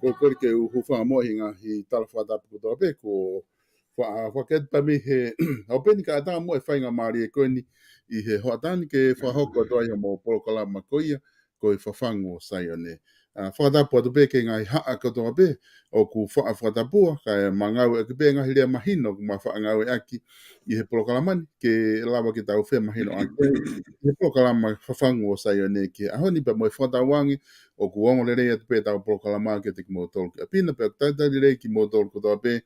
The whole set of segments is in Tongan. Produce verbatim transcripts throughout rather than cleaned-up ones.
Ko e kole ke u hūfanga mo e ngaahi tala fakatapu kotoa pē, ko fa-, fakahoko atu pē mei he ʻaho ni kae ʻatā mo e faingamālie ko eni ʻi he hoʻatā ni ke fakahoko atu ai hoʻomou polokalama ko ia, ko e Fafangu ʻo Saione. ʻA, fakatapu atu pē ki he ngaahi haʻa kotoa pē ʻoku faʻa fakatapua, kae ma ngāueʻaki pē ngaahi lea mahino ʻoku ma faʻa ngāueʻaki ʻi he polokalama ni, ke lava ke tau femahinoʻaki ʻi he polokalama Fafangu ʻo Saione ki he ʻaho ni, pea mo e fakatauange ʻoku ongo lelei atu pē ʻetau polokalama kiate kimoutolu ki ʻapi na, pea ʻoku talitali lelei kimoutolu kotoa pē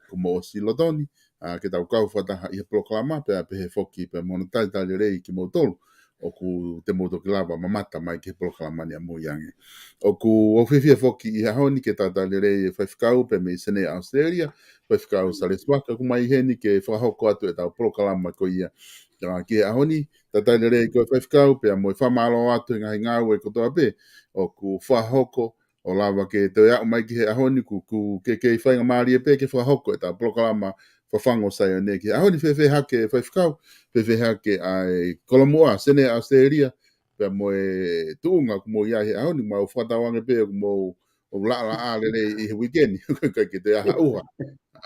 kuo mou ʻosi loto ni, ʻa, ke tau kau fakataha ʻi he polokalama, pea pehē foki pea mo hono talitali lelei kimoutolu ʻoku te mou toki lava mamata mai ki he polokalama ni ʻamui ange. ʻOku ou fiefia foki ʻi he ʻaho ni ke talitali lelei e faifekau pea mei Senē ʻAositelēlia, faifekau Salesi Vaka, ʻoku mai heni ke fakahoko atu ʻetau polokalama ko ia, ʻa, ki he ʻaho ni. Talitali lelei koe faifekau, pea mo e fakamālō atu he ngaahi ngāue kotoa pē ʻoku fakahoko, ʻo lava ke toe aʻu mai ki he ʻaho ni, ʻoku, ʻoku ke kei faingamālie pē ke fakahoko ʻetau polokalama Fafangu ʻo Saione ki he ʻaho ni. Fēfē hake faifekau, fēfē hake ʻa e kolomuʻa Senē ʻAositelēlia, pea mo e tuʻunga ʻoku mou ʻi ai he ʻaho ni? Mau fakatauange pē ʻoku mou ʻoku laʻalaʻā lelei ʻi he weekend, ʻikai ke toe ʻi ai ha ʻuha,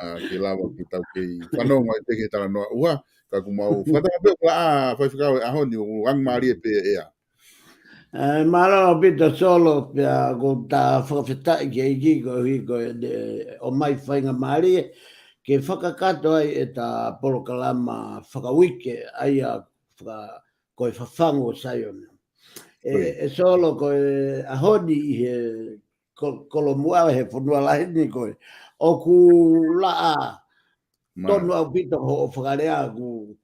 ʻa, ke lava ke tau kei fanongo ai pē ki he talanoa ʻuha, ka ʻoku mau fakatauange pē ʻoku laʻā faifekau he ʻaho ni, ʻoku angamālie pē ʻea. ʻE, mālō ʻaupito Solo, pea ʻoku ou fakafetaʻi ki he ʻEiki koeʻuhi ko e ʻomai faingamālie ke fakakakato ai ʻeta polokalama fakauike, ʻa ia faka-, ko e Fafangu ʻo Saione. ʻE, ʻOi. ʻE Solo, ko e ʻaho ni ʻi he ko-, kolomuʻa he fonua lahi ni ko ē, ʻoku laʻā. Mā. Tonu ʻaupito hoʻo fakalea, ʻoku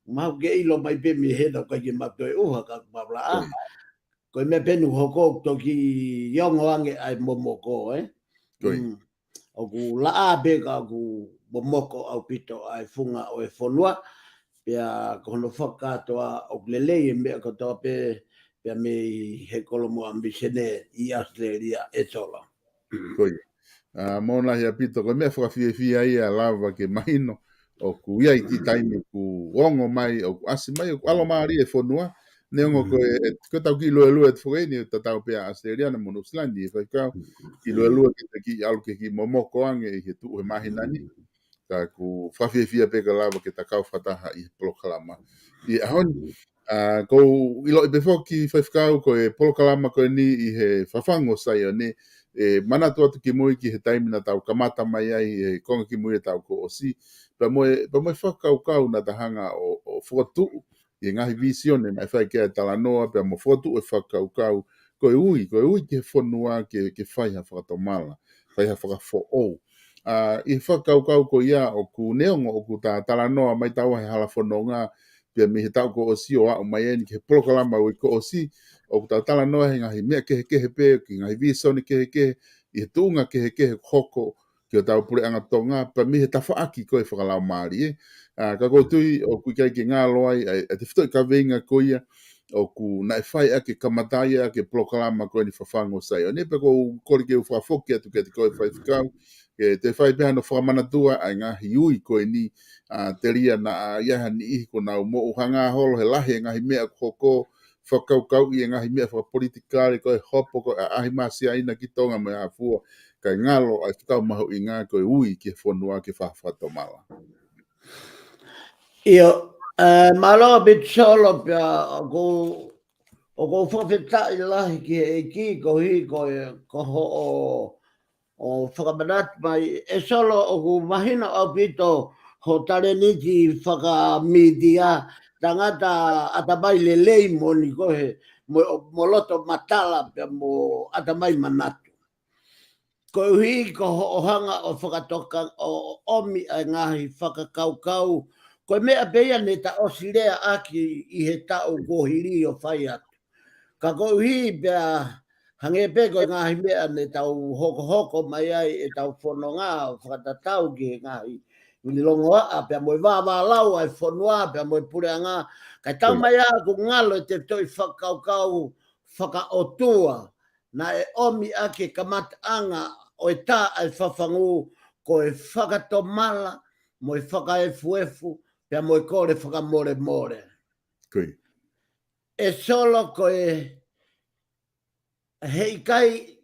mau kei ʻilo mai pē mei hena ʻoku ʻikai ke mau toe ʻuha ka mau laʻā. ʻOi. Ko e meʻa pē ʻoku hoko, ʻoku toki ongo ange ʻa e momoko, ē? ʻOi. Mm. ʻOku laʻā pē ka ʻoku momoko ʻaupito ʻa e funga ʻo e fonua, pea ko hono fakakātoa ʻoku lelei e meʻa kotoa pē, pea mei he kolomuʻa mei Senē ʻi ʻAositelēlia, ʻe Solo. ʻOi. ʻA, mālō lahi ʻaupito, ko e meʻa fakafiefia ia lava ke mahino ʻoku ʻi ai e kiʻi taimi ʻoku ongo mai, ʻoku ʻasi mai, ʻoku ʻalomālie e fonua, Neongo ko e, ko e tau kiʻi luelue atu foki eni, tatau pē ʻa ʻAositelēlia mo Nuʻusila ni, ʻe faifekau, kiʻi luelue ke te kiʻi ʻalu ke kiʻi momoko ange ʻi he tuʻu he māhina ni. Ka ʻoku fakafiefia pē ka lava ke ta kau fakataha ʻi he polokalama ʻi he ʻaho ni. ʻA, ʻoku ou ʻiloʻi pē foki faifekau ko e polokalama ko eni ʻi he Fafangu ʻo Saione, ʻe manatu atu kimui ki he taimi naʻa tau kamata mai ai he konga kimui ʻetau kuo ʻosi. Pea mo e, pea mo e fakakaukau naʻa ta hanga ʻo, ʻo fokotuʻu ʻi he ngaahi vīsone naʻe fai ki ai e talanoa, pea mo fokotuʻu e fakakaukau, ko e ui, ko e ui ki he fonua ke, ke fai ha fakatomala, fai ha fakafoʻou. ʻA, ʻi he fakakaukau ko ia ʻoku neongo ʻoku ta talanoa mai taua he hala fononga, pea mei he taʻu kuo ʻosi ʻo aʻu mai eni ki he polokalama ʻo e kuo ʻosi, ʻoku ta talanoa he ngaahi meʻa kehekehe pē, ki he ngaahi vīsone kehekehe, ʻi he tuʻunga kehekehe ʻoku hoko ki hotau puleʻanga Tonga, pea mei he tafaʻaki ko e fakalaumālie. ʻA, ka ʻoku ou tui ʻoku ʻikai ke ngalo ai ʻa e, ʻa e tefitoʻi kaveinga ko ia ʻoku naʻe fai ʻaki e kamata ia ʻaki e polokalama ko eni Fafangu ʻo Saione, pea ʻoku ou kole ke u fakafoki atu kiate koe faifekau, ke te fai pē hano fakamanatua ʻa e ngaahi ui ko eni, ʻa, telia naʻa ʻi ai ha niʻihi kuo nau moʻua hangē holo he lahi e ngaahi meʻa ʻoku hoko, fakakaukauʻi e ngaahi meʻa fakapolitikale, ko e hopo ko e ʻaʻahi mā Siaina ki Tonga mo e hā fua, kae ngalo ʻa e fakamahuʻinga ko e ui ki he fonua ke fai ha fakatomala. ʻIo, ʻe, mālō ʻaupito Solo, pea ʻoku, ʻoku ou fakafetaʻi lahi ki he ʻEiki koeʻuhi ko e, ko hoʻo, ʻo fakamanatu mai, ʻe Solo, ʻoku mahino ʻaupito ho talēniti fakamītia, tangata ʻatamai lelei moʻoni koe, mo, mo loto matala pea mo ʻatamai manatu. Koeʻuhi ko hoʻo hanga ʻo fakatoka, ʻo, ʻo ʻomi ʻa e ngaahi fakakaukau, ko e meʻa pē ia naʻa ta ʻosi lea ʻaki ʻi he taʻu kuo hili ʻo fai atu. Ka koeʻuhi pea hangē pē ko e ngaahi meʻa naʻa tau hokohoko mai ai ʻetau fononga ʻo fakatatau ki he ngaahi longoaʻa pea mo e vāvālau ʻa e fonua pea mo e puleʻanga. Kae tau mai ʻa ʻoku ngalo e tefitoʻi fakakaukau fakaʻotua naʻe ʻomi ʻaki e kamataʻanga ʻo e tā ʻa e Fafangu ko e fakatomala mo e fakaefuefu pea mo e kole fakamolemole. Ko ia. ʻE Solo, ko e heʻikai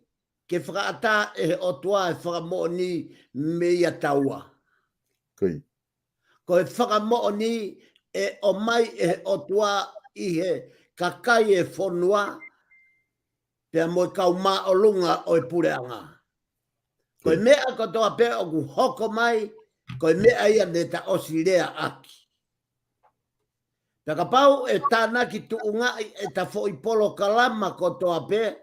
ke fakaʻatā ʻe he ʻOtua e fakamoʻoni meia taua. Ko ia. Ko e fakamoʻoni ʻe ʻomai ʻe he ʻOtua ʻi he kakai e fonua, pea mo e kau māʻolunga ʻo e puleʻanga. Ko e meʻa kotoa pē ʻoku hoko mai, ko e meʻa ia naʻa ta ʻosi lea ʻaki. Pea kapau ʻe tānaki tuʻungaʻi ʻeta foʻi polokalama kotoa pē,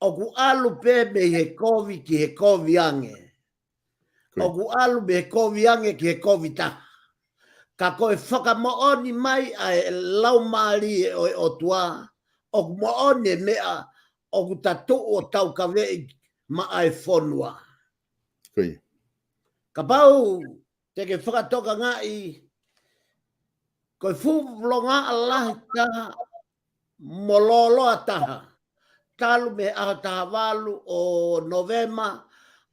ʻoku ʻalu pē mei he kovi ki he kovi ange. Ko ia. ʻOku ʻalu mei he kovi ange ki he kovi taha. Ka ko e fakamoʻoni mai ʻa e Laumālie ʻo e ʻOtua, ʻoku moʻoni e meʻa ʻoku ta tuʻu ʻo taukaveʻi maʻa e fonua. Ko ia. Kapau te ke fakatokangaʻi, ko e fuʻu longoaʻa lahi taha mo lōloa taha, talu mei he ʻaho taha valu ʻo Nōvema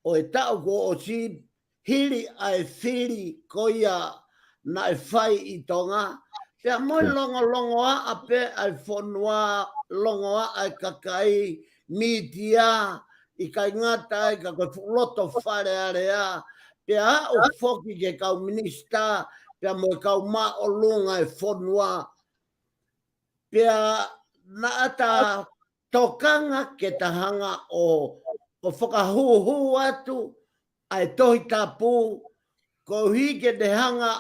ʻo e taʻu kuo ʻosi, hili ʻa e fili ko ia naʻe fai ʻi Tonga, pea mo e longolongoaʻa pē ʻa e fonua, longoaʻa e kakai, mītia, ʻikai ngata ai ka ko e fuʻu loto Fale Alea, pea aʻu foki ki he kau minisitā, pea mo e kau māʻolunga e fonua. Pea naʻa ta tokanga ke ta hanga ʻo, ʻo fakahūhū atu ʻa e Tohi Tapu, koeʻuhi ke ne hanga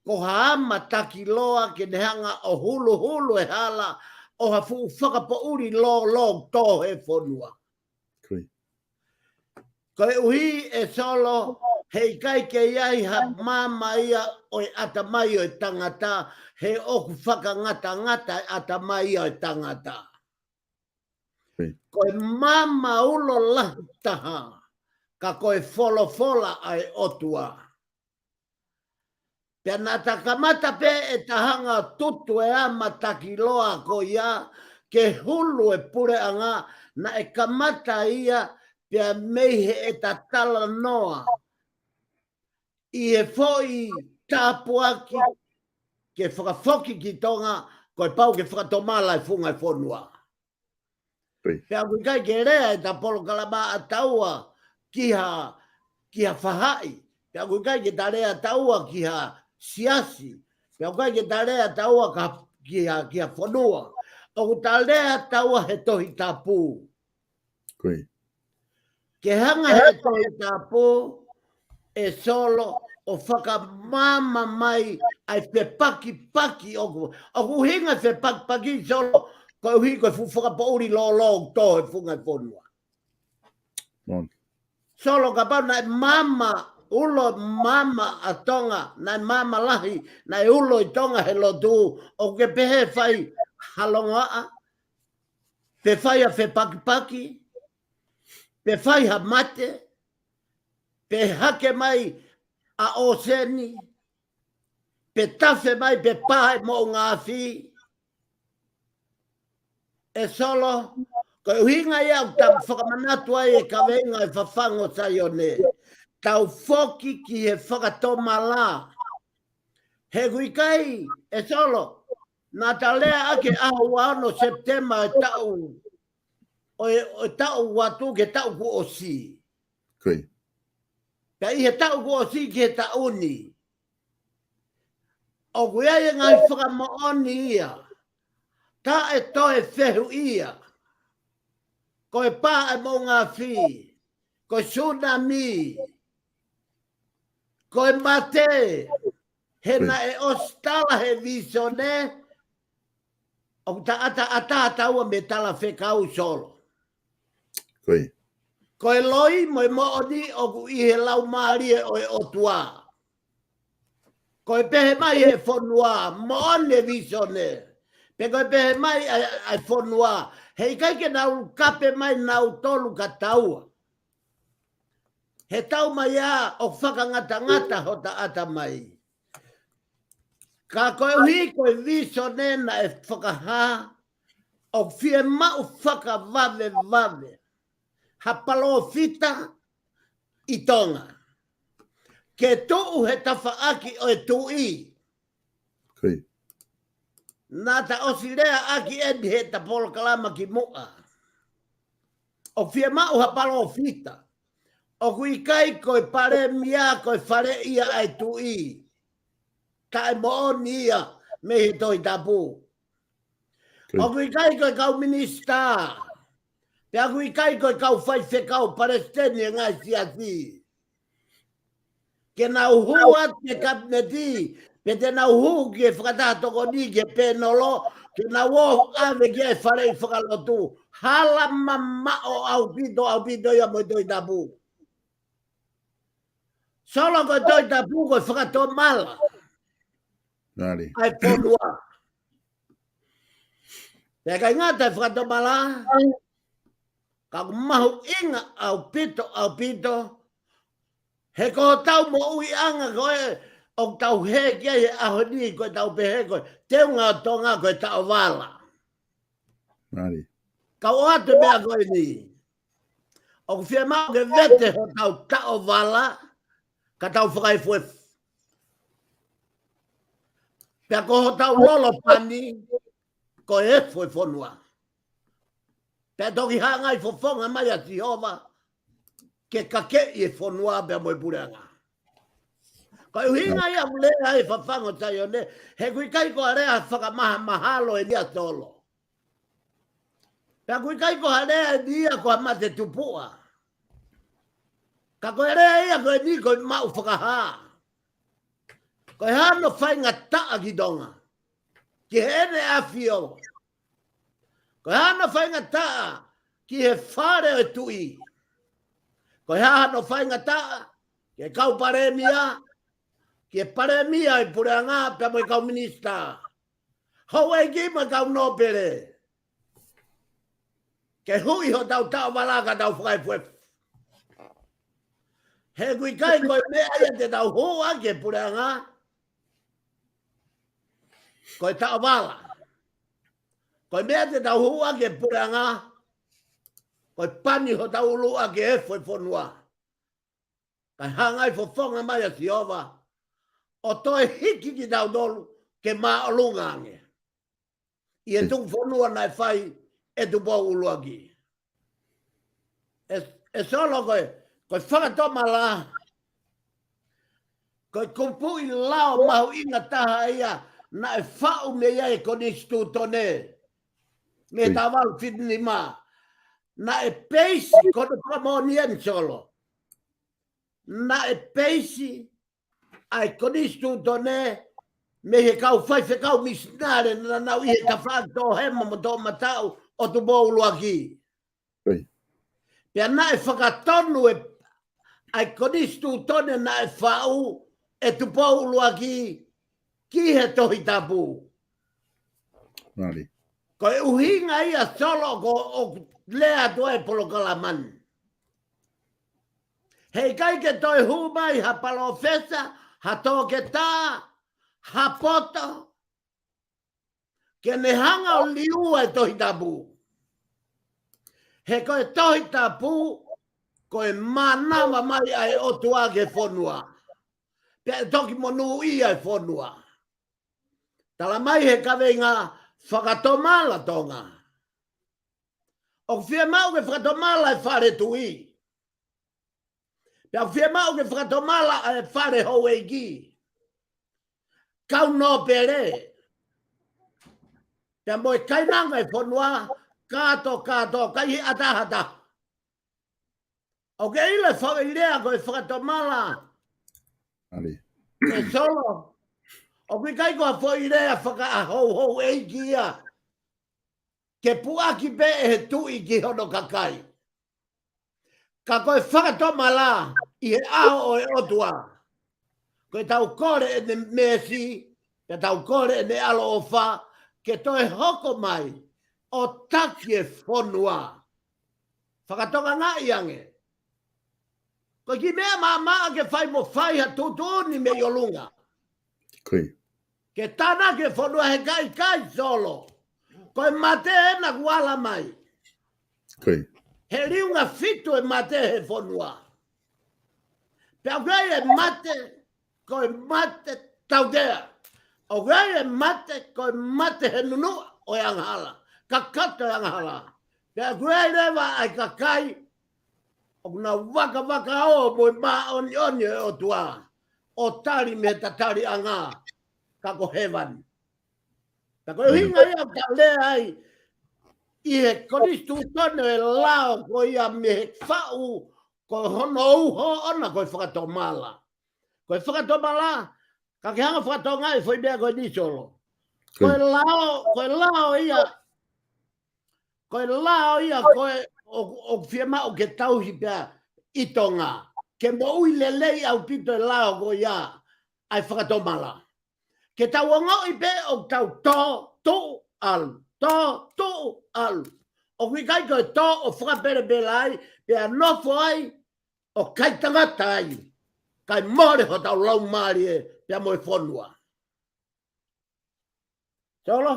ko ha ama takiloa, ke ne hanga ʻo huluhulu e hala ʻo ha fuʻu fakapoʻuli lōlō tō he fonua. Ko ia. Koeʻuhi ʻe Solo, heʻikai ke ʻi ai ha maama ia ʻo e ʻatamai ʻo e tangata, he ʻoku fakangatangata e ʻatamai ia ʻo e tangata. Ko ia. Ko e maama ulo lahi taha, ka ko e folofola ʻa e ʻOtua. Pea naʻa ta kamata pē ʻe ta hanga ʻo tutu e ama takiloa ko ia ke hulu e puleʻanga, naʻe kamata ia pea mei heʻeta talanoa ʻi he foʻi tāpuaki ke fakafoki ki Tonga ko e pau ke fakatomala e funga e fonua. Pea ʻoku ʻikai ke lea ʻeta polokalama ʻa taua ki ha, ki ha fahaʻi. Pea ʻoku ʻikai ke ta lea taua ki ha siasi. Pea ʻoku ʻikai ke ta lea taua ka, ki ha, ki ha fonua. ʻOku ta lea taua he Tohi Tapu. Ke hanga he Tohi Tapu, ʻe Solo, ʻo fakamaama mai ʻa e fepakipaki ʻoku, ʻoku ʻuhinga fepakipaki Solo, koeʻuhi ko e fuʻu fakapoʻuli lōlō ʻoku tō he funga e fonua. Solo, kapau naʻe maama, ulo maama ʻa Tonga, naʻe maama lahi, naʻe ulo ʻi Tonga he lotu, ʻoku ke pehē fai ha longoaʻa, pe fai ha fepakipaki, pe fai ha mate, pe hake mai ʻa ʻōseni, pe tafe mai, pe pā e moʻungaafi. ʻE Solo, ko e ʻuhinga ia ʻoku ta fakamanatu ai e kaveinga e Fafangu ʻo Saione. Tau foki ki he fakatomala. He ʻoku ʻikai, ʻe Solo, naʻa ta lea ʻaki ʻaho ua ono Sepitema e taʻu, ʻo e, ʻo e taʻu atu ki he taʻu kuo ʻosi. Pea ʻi he taʻu kuo ʻosi ki he taʻu ni, ʻoku ʻi ai e ngaahi fakamoʻoni ia, taʻe toe fehuʻia, ko e pā e moʻungaafi, ko e sunami, ko e mate, he naʻe ʻosi tala he visone, ʻoku ta ʻataʻatā taua mei he talafekau Solo. Ko e loi mo e moʻoni ʻoku ʻi he Laumālie ʻo e ʻOtua. Ko e pehē mai he fonua, moʻoni e visone. Pe ko e pehē mai ʻa, ʻa e fonua, he ʻikai ke nau kape mai nautolu ka taua. He tau mai ā ʻo fakangatangata hota ʻatamai. Ka koeʻuhi ko e visone naʻe fakahā, ʻoku fiemaʻu fakavavevave ha palōfita ʻi Tonga ke tuʻu he tafaʻaki ʻo e tuʻi. Naʻa ta ʻosi lea ʻaki eni heʻeta polokalama kimuʻa. ʻOku fiemaʻu ha palōfita. ʻOku ʻikai ko e palēmia, ko e faleʻi ia ʻa e tuʻi. Taʻemoʻoni ia mei he Tohi Tapu. ʻOku ʻikai ko e kau minisitā. Pea ʻoku ʻikai ko e kau faifekau palesiteni e ngaahi siasi. Ke nau hū atu ki he kapineti, pe te nau hū ki he fakataha tokoni ki he pēnolo, ke nau ō ʻave ki he faleʻi fakalotu. Hala mamaʻo ʻaupito, ʻaupito ia mo e Tohi Tapu. Solo, ko e Tohi Tapu ko e fakatomala ʻa e fonua. Pea ʻikai ngata e fakatomala, ka ʻoku mahuʻinga ʻaupito, ʻaupito, he ko hotau moʻuiʻanga ko ē ʻoku tau hē ki ai he ʻaho ni, ko e tau pehē ko e teunga ʻo Tonga ko e taʻovala. Kau ʻoatu e meʻa ko eni. ʻOku fiemaʻu ke vete hotau taʻovala, ka tau fakaefuefu. Pea ko hotau lolo pani, ko e efu e fonua. Pea toki hanga ʻe he fofonga mai ʻa Sihova ke kakeʻi e fonua pea mo e puleʻanga. Ko e ʻuhinga ia ʻoku lea ai e Fafangu ʻo Saione, he ʻoku ʻikai ko ha lea fakamahamahalo eni ia Solo. Pea ʻoku ʻikai ko ha lea eni ia ko ha mate tupuʻa. Ka ko e lea ia ko eni ko e maʻu fakahā. Ko e hā hono faingataʻa ki Tonga, ki heʻene ʻAfio? Ko e hā hono faingataʻa ki he fale ʻo e tuʻi? Ko e hā hono faingataʻa ki he kau palēmia, ki he palēmia ʻo e puleʻanga pea mo e kau minisitā, houʻeiki mo e kau nōpele, ke huʻi hotau taʻovala ka tau fakaefuefu? He ʻoku ʻikai ko e meʻa ia te tau hū ʻaki e puleʻanga, ko e taʻovala. Ko e meʻa te tau hū ʻaki e puleʻanga, ko e pani hotau ʻulu ʻaki e efu e fonua. Kae hanga ʻe he fofonga mai ʻa Sihova ʻo toe hiki kitautolu ke māʻolunga ange. ʻi he tuku fonua naʻe fai ʻe Tupou ʻUluaki. ʻE, ʻe Solo ko e, ko e fakatomala, ko e kupuʻi lao mahuʻinga taha ia naʻe faʻu mei ai e konisitūtone. Mei he taha valu fitu nima. Naʻe peisi, ko hono fakamoʻoni eni Solo. Naʻe peisi ʻa e konisitūtone mei he kau faifekau misinale naʻa nau ʻi he tafaʻaki toʻohema mo toʻomataʻu ʻo Tupou ʻUluaki. Pea naʻe fakatonu e, ʻa e konisitūtone naʻe faʻu ʻe Tupou ʻUluaki ki he Tohi Tapu. Ko e ʻuhinga ia Solo ko ʻoku lea atu ai e polokalama ni. Heʻikai ke toe hū mai ha palōfesa, ha toketā, ha poto, ke ne hanga ʻo liua e Tohi Tapu. He ko e Tohi Tapu, ko e mānava mai ʻa e ʻOtua ki he fonua. Pea ʻe toki monūʻia e fonua. Tala mai he kaveinga fakatomala Tonga. ʻOku fiemaʻu ke fakatomala e fale tui. Pea ʻoku fiemaʻu ke fakatomala e fale houʻeiki. Kau nōpele. Pea mo e kainanga e fonua, kāto, kāto, kai he ʻatahata. ʻOku ke ʻilo e foʻi lea ko e fakatomala. ʻE Solo. ʻOku ʻikai ko ha foʻi lea fakaʻaho houʻeiki ia. Ke puʻaki pē ʻe he tuʻi ki hono kakai. Ka ko e fakatomala ʻi he ʻao ʻo e ʻOtua. Ko e tau kole ʻene meesi, pea tau kole ʻene ʻaloʻofa, ke toe hoko mai, ʻo taki e fonua. Fakatokangaʻi ange. Ko e kiʻi meʻa maʻamaʻa ke fai mo fai ha tuʻutuʻuni mei ʻolunga. Ke tānaki e fonua heʻikai Solo. Ko e mate ena kuo ala mai. He liunga fitu e mate he fonua. Pea ʻoku ʻi ai e mate, ko e mate tautea. ʻOku ʻi ai e mate, ko e mate he nunuʻa ʻo e angahala. Kakato e angahala. Pea ʻoku ʻi ai leva ʻa e kakai, ʻoku nau vakavakaō mo e māʻoniʻoni ʻo e ʻOtua. ʻO tali mei he tataliʻanga. Ka ko hēvani. Ka ko e ʻuhinga ia ʻoku tau lea ai. ʻI he konisitūtone ʻo e lao ko ia mei he faʻu ko hono uho ʻona ko e fakatomala. Ko e fakatomala, ka ke hanga fakatonga e foʻi meʻa ko eni Solo. Ko e lao, ko e lao ia, ko e lao ia, ko e ʻoku, ʻoku fiemaʻu ke tauhi pea ʻi Tonga. Ke moʻui lelei ʻaupito e lao ko ia, ʻa e fakatomala. Ke tau ongoʻi pē ʻoku tau tō, tuʻu, ʻalu, tō, tuʻu, ʻalu. ʻOku ʻikai ko e tō ʻo fakapelepela ai, pea nofo ai, ʻo kai tangata ai. Kae mole hotau laumālie, pea mo e fonua. Solo?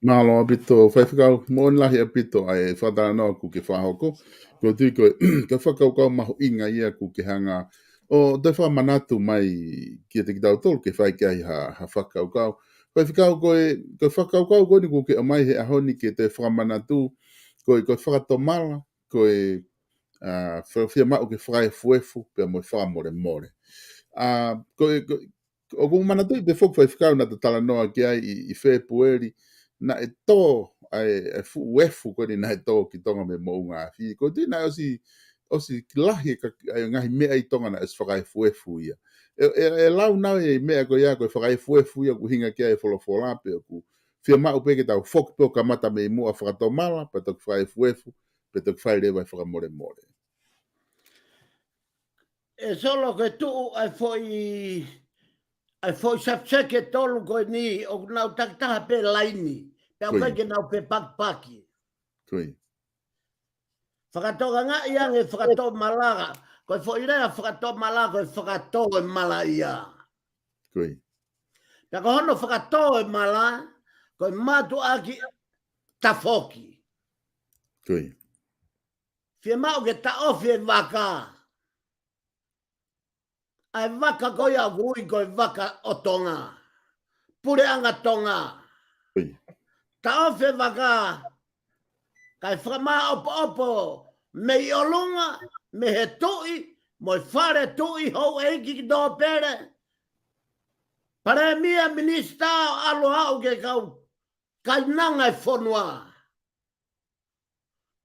Mālō ʻaupito, Faifekau, moʻoni lahi ʻaupito ʻa e fakatalanoa kuo ke fakahoko. Ko e tui ko e, ko e fakakaukau mahuʻinga ia kuo ke hanga ʻo toe fakamanatu mai kiate kitautolu ke fai ki ai ha, ha fakakaukau. Faifekau ko e, ko e fakakaukau ko eni kuo ke ʻomai he ʻaho ni ke toe fakamanatu, ko e, ko e fakatomala, ko e, ʻa, fie-, fiemaʻu ke fakaefuefu, pea mo e fakamolemole. ʻA, ko e, ko e, ʻoku ou manatuʻi pē foki Faifekau naʻa ta talanoa ki ai ʻi, ʻi Fēpueli, naʻe tō, ʻa e, ʻa e fuʻu efu ko eni naʻe tō ki Tonga mei he moʻunga afi. Ko e tui naʻe ʻosi, ʻosi lahi e ka-, ʻa e ngaahi meʻa ʻi Tonga naʻe ʻosi fakaefuefu ia. ʻE, ʻe, ʻe lau nau e meʻa ko ia, ko e fakaefuefu ia, ʻoku ʻuhinga ki ai e folofola pe ʻoku fiemaʻu pē ke tau foki pē ʻo kamata mei muʻa fakatomala, pea toki fakaefuefu, pea toki fai leva e fakamolemole. ʻE Solo, ke tuʻu ʻa e foʻi, ʻa e foʻi subject ʻe tolu ko eni, ʻoku nau takitaha pē laini. Pea ʻoku ʻikai ke nau pē pakipaki. Fakatokangaʻi ange fakatomala. Ko e foʻi lea fakatomala, ko e fakatō e mala ia. Pea ko hono fakatō e mala, ko e mātuʻaki tafoki. Fiemaʻu ke taʻofi e vaka. ʻA e vaka ko ia ʻoku ui ko e vaka ʻo Tonga. Puleʻanga Tonga. taʻofi e vaka, kae fakamaʻopoʻopo mei ʻolunga, mei he tuʻi, mo e fale tuʻi, houʻeiki ki nōpele, palēmia, minisitā, ʻo ʻalu ʻo aʻu ki he kau kainanga e fonua.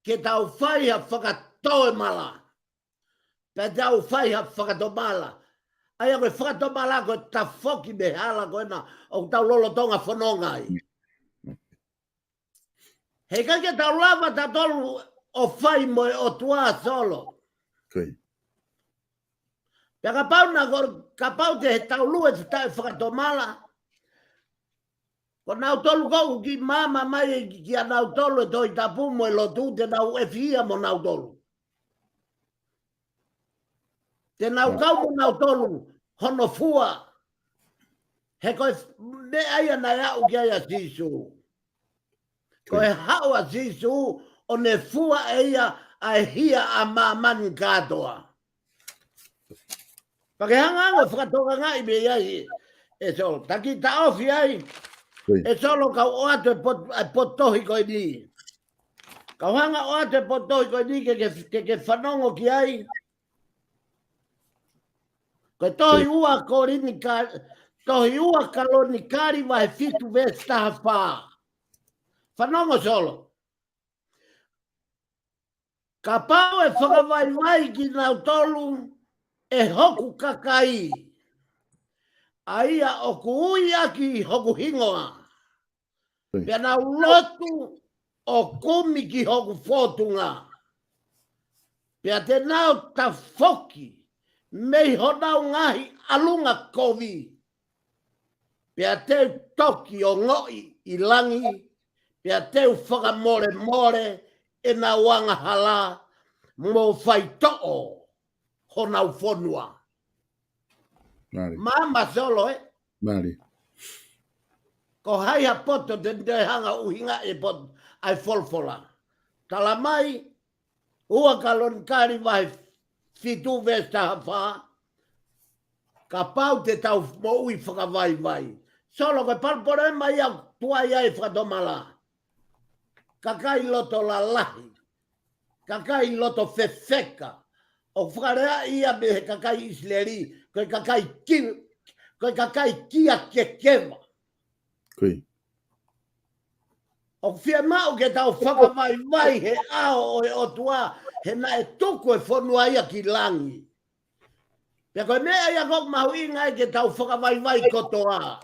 Ke tau fai ha fakatoemala. Pea tau fai ha fakatomala. ʻA ia ko e fakatomala ko e tafoki mei he hala ko ena ʻoku tau lolotonga fononga ai. Heʻikai ke tau lava tautolu ʻo fai mo e ʻOtua, Solo. Pea kapau naʻa ko, kapau te tau lue taʻe fakatomala, ko nautolu ko ē ʻoku kiʻi maama mai ki, kia nautolu e Tohi Tapu mo e lotu, te nau ʻefihia mo nautolu. Te nau kau mo nautolu hono fua. He ko e meʻa ia naʻe aʻu ki ai ʻa Sīsū. Ko e haʻu ʻa Sīsū ʻo ne fua ʻe ia ʻa e hia ʻa māmani kātoa. Pea ke hanga ange ʻo fakatokangaʻi mei ai, ʻe Solo. Taki taʻofi ai, ʻe Solo, kau ʻoatu e pot-, e potohi ko eni. Kau hanga ʻoatu e potohi ko eni ke, ke, ke, ke fanongo ki ai. Ko e tohi ua Kolonika-, tohi ua Kolonikali vahe fitu veesi taha fā. Fanongo, Solo. Kapau ʻe fakavaivai kinautolu ʻe hoku kakai, ʻa ia ʻoku ui ʻaki hoku hingoa, pea nau lotu ʻo kumi ki hoku fōtunga, pea te nau tafoki mei honau ngaahi ʻalunga kovi, pea te u toki ongoʻi ʻi langi, pea te u fakamolemole ʻenau angahala mo faitoʻo honau fonua. Mālie. Maama, Solo, ē? Mālie. Ko hai ha poto te ne hanga ʻuhinga e pot-, ʻa e folofola? Tala mai, ua Kolonikali vahe fitu veesi taha fā, kapau te tau moʻui fakavaivai. Solo, ko e palopalema ia ʻoku tuai ai e fakatomala. Kakai loto lalahi. Kakai loto fefeka. ʻOku fakalea ia mei he kakai ʻIsileli, ko e kakai ki-, ko e kakai kia kekeva. ʻOku fiemaʻu ke tau fakavaivai he ʻao ʻo e ʻOtua, he naʻe tuku e fonua ia ki langi. Pea ko e meʻa ia ʻoku mahuʻinga ai ke tau fakavaivai kotoa.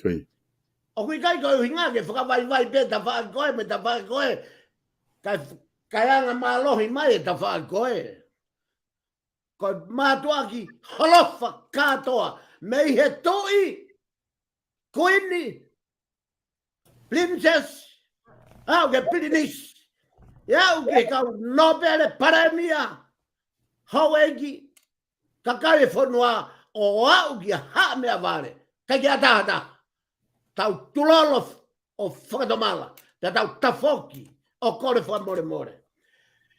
ʻOku ʻikai ko e ʻuhinga ke fakavaivai pē tafaʻaki ko ē mo e tafaʻaki ko ē, kae, kae anga mālohi mai e tafaʻaki ko ē. Ko e mātuʻaki holofa kātoa, mei he tuʻi, kuini, princess, aʻu ki he pilinisi, aʻu ki he kau nōpele, palēmia, houʻeiki, kakai e fonua, ʻo aʻu ki he haʻa meʻavale, kae ki he taha taha. Tau tulolo ʻo fakatomala, pea tau tafoki ʻo kole fakamolemole.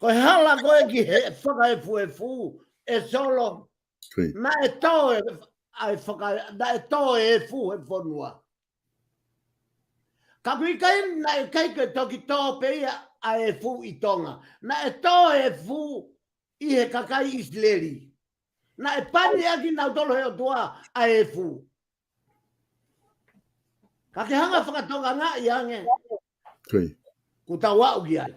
Ko e hala ko ē ki he fakaefuefu, ʻe Solo, naʻe tō e, ʻa e faka-, naʻe tō e efu he fonua. Ka ʻoku ʻikai, naʻe ʻikai ke toki tō pē ia ʻa e efu ʻi Tonga. Naʻe tō e efu ʻi he kakai ʻIsileli. Naʻe pani ʻaki nautolu he ʻOtua ʻa e efu. Ka ke hanga fakatokangaʻi ange. Kuo tau aʻu ki ai.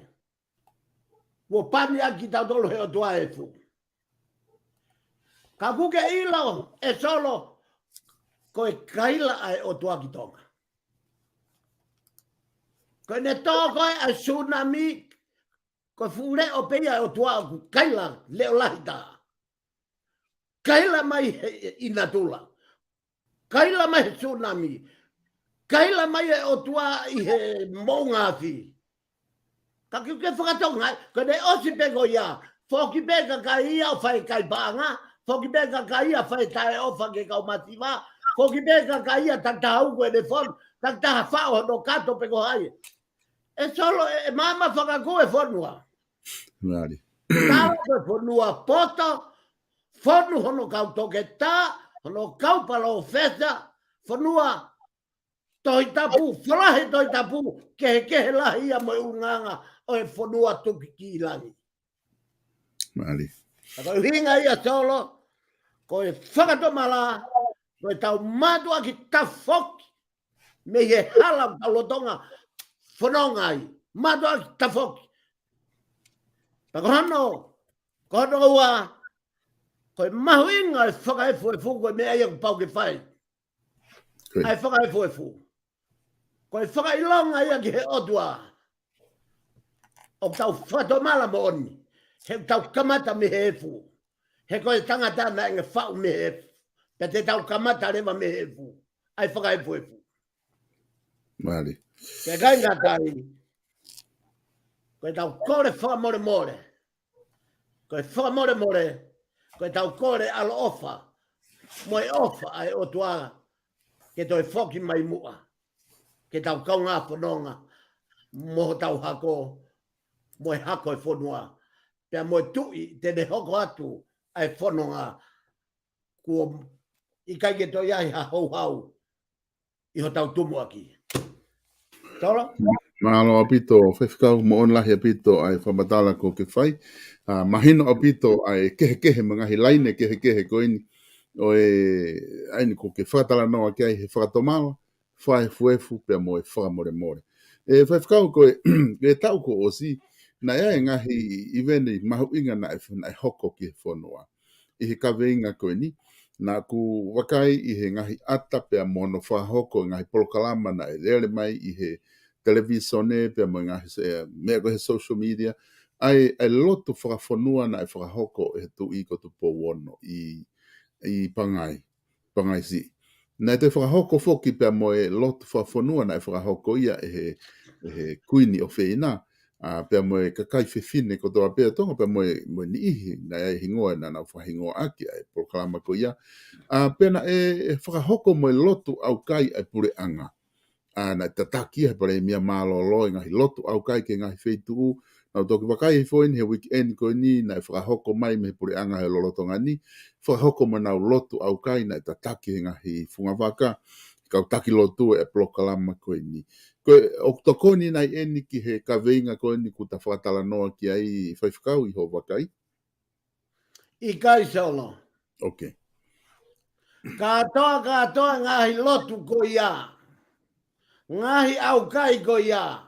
Kuo pani ʻaki tautolu he ʻOtua e efu. Ka ʻoku ke ʻilo, ʻe Solo, ko e kaila ʻa e ʻOtua ki Tonga. Ko ʻene tō ko ē ʻa e tsunami, ko e fuʻu leʻo pē ia ʻa e ʻOtua ʻoku kaila, leʻo lahi taha. Kaila mai he, ʻi natula. Kaila mai he tsunami. Kaila mai e ʻOtua ʻi he moʻunga afi. Ka ke, ke fakatokangaʻi, ko ʻene ʻosi pē ko ia. Foki pē kakai ia ʻo fai kai paʻanga. Foki pē kakai ia fai taʻeʻofa ki he kau masiva. Foki pē kakai ia takitaha uku ʻene fonu. Takitaha faʻo hono kato pe ko hai. ʻE Solo, ʻe, ʻe maama fakakū e fonua. Tala ko e fonua poto, fonu hono kau toketā, hono kau palōfesa, fonua Tohi Tapu, falahe Tohi Tapu, kehekehe lahi ia mo e ʻulungaanga ʻo e fonua tuki ki langi. Mālie. Ka ko e ʻuhinga ia Solo, ko e fakatomala, ko e tau mātuʻaki tafoki, mei he hala ʻoku tau lolotonga fononga ai, mātuʻaki tafoki. Pea ko hono, ko hono ua, ko e mahuʻinga e fakaefuefu ko e meʻa ia ʻoku pau ke fai. Ko ia. ʻA e fakaefuefu. Ko e fakaʻilonga ia ki he ʻOtua. ʻOku tau fakatomala moʻoni. He ʻoku tau kamata mei he efu. He ko e tangata naʻe faʻu mei he efu. Pea te tau kamata leva mei he efu. ʻA e fakaefuefu. Mālie. Pea ʻikai ngata ai. Ko e tau kole fakamolemole. Ko e fakamolemole, ko e tau kole ʻaloʻofa, mo e ʻofa ʻa e ʻOtua, ke toe foki mai muʻa, ke tau kaungā fononga, mo hotau hako, mo e hako e fonua, pea mo e tuʻi, te ne hoko atu ʻa e fononga, kuo ʻikai ke toe ʻi ai ha houhau, ʻi hotau tumuʻaki. Solo? Mālō ʻaupito, Faifekau, moʻoni lahi ʻaupito ʻa e fakamatala kuo ke fai. ʻA, mahino ʻaupito ʻa e kehekehe mo e ngaahi laine kehekehe ko eni. ʻO e, ʻa eni kuo ke fakatalanoa ki ai he fakatomala, fakaefuefu pea mo e fakamolemole. ʻE, Faifekau ko e, e taʻu kuo ʻosi, naʻe ʻi ai e ngaahi ʻiveni mahuʻinga naʻe, naʻe hoko ki he fonua. ʻI he kaveinga ko eni, naʻa ku vakai ʻi he ngaahi ʻata pea mo hono fakahoko e ngaahi polokalama naʻe lele mai ʻi he televīsone pea mo e ngaahi se-, meʻa ko e he social media, ʻa e, ʻa e lotu fakafonua naʻe fakahoko ʻe he tuʻi ko Tupou Ono ʻi, ʻi Pangai, Pangai Siʻi. Naʻe toe fakahoko foki pea mo e lotu fakafonua naʻe fakahoko ia ʻe he, ʻe he Kuini ʻofeina, ʻa, pea mo e kakai fefine kotoa pē ʻo Tonga, pea mo e, mo e niʻihi, naʻe ʻi ai e hingoa, naʻa nau fakahingoa ʻaki ʻa e polokalama ko ia. ʻA, pea naʻe, ʻe fakahoko mo e lotu ʻaukai ʻa e puleʻanga. ʻA, naʻe tataki ʻe he Palēmia mālōlō e ngaahi lotu ʻaukai ki he ngaahi feituʻu, naʻa ku toki vakai he foʻi ni he weekend ko eni, naʻe fakahoko mai mei he puleʻanga he lolotonga ni, fakahoko mo ʻenau lotu ʻaukai, naʻe tataki ʻe he ngaahi fungavaka, kau taki lotu e polokalama ko eni. Ko e, ʻoku tokoni nai eni ki he kaveinga ko eni kuo ta fakatalanoa ki ai Faifekau ʻi hoʻo vakai? ʻIkai Solo. Ok. Kātoa, kātoa ngaahi lotu ko ia. Ngaahi ʻaukai ko ia.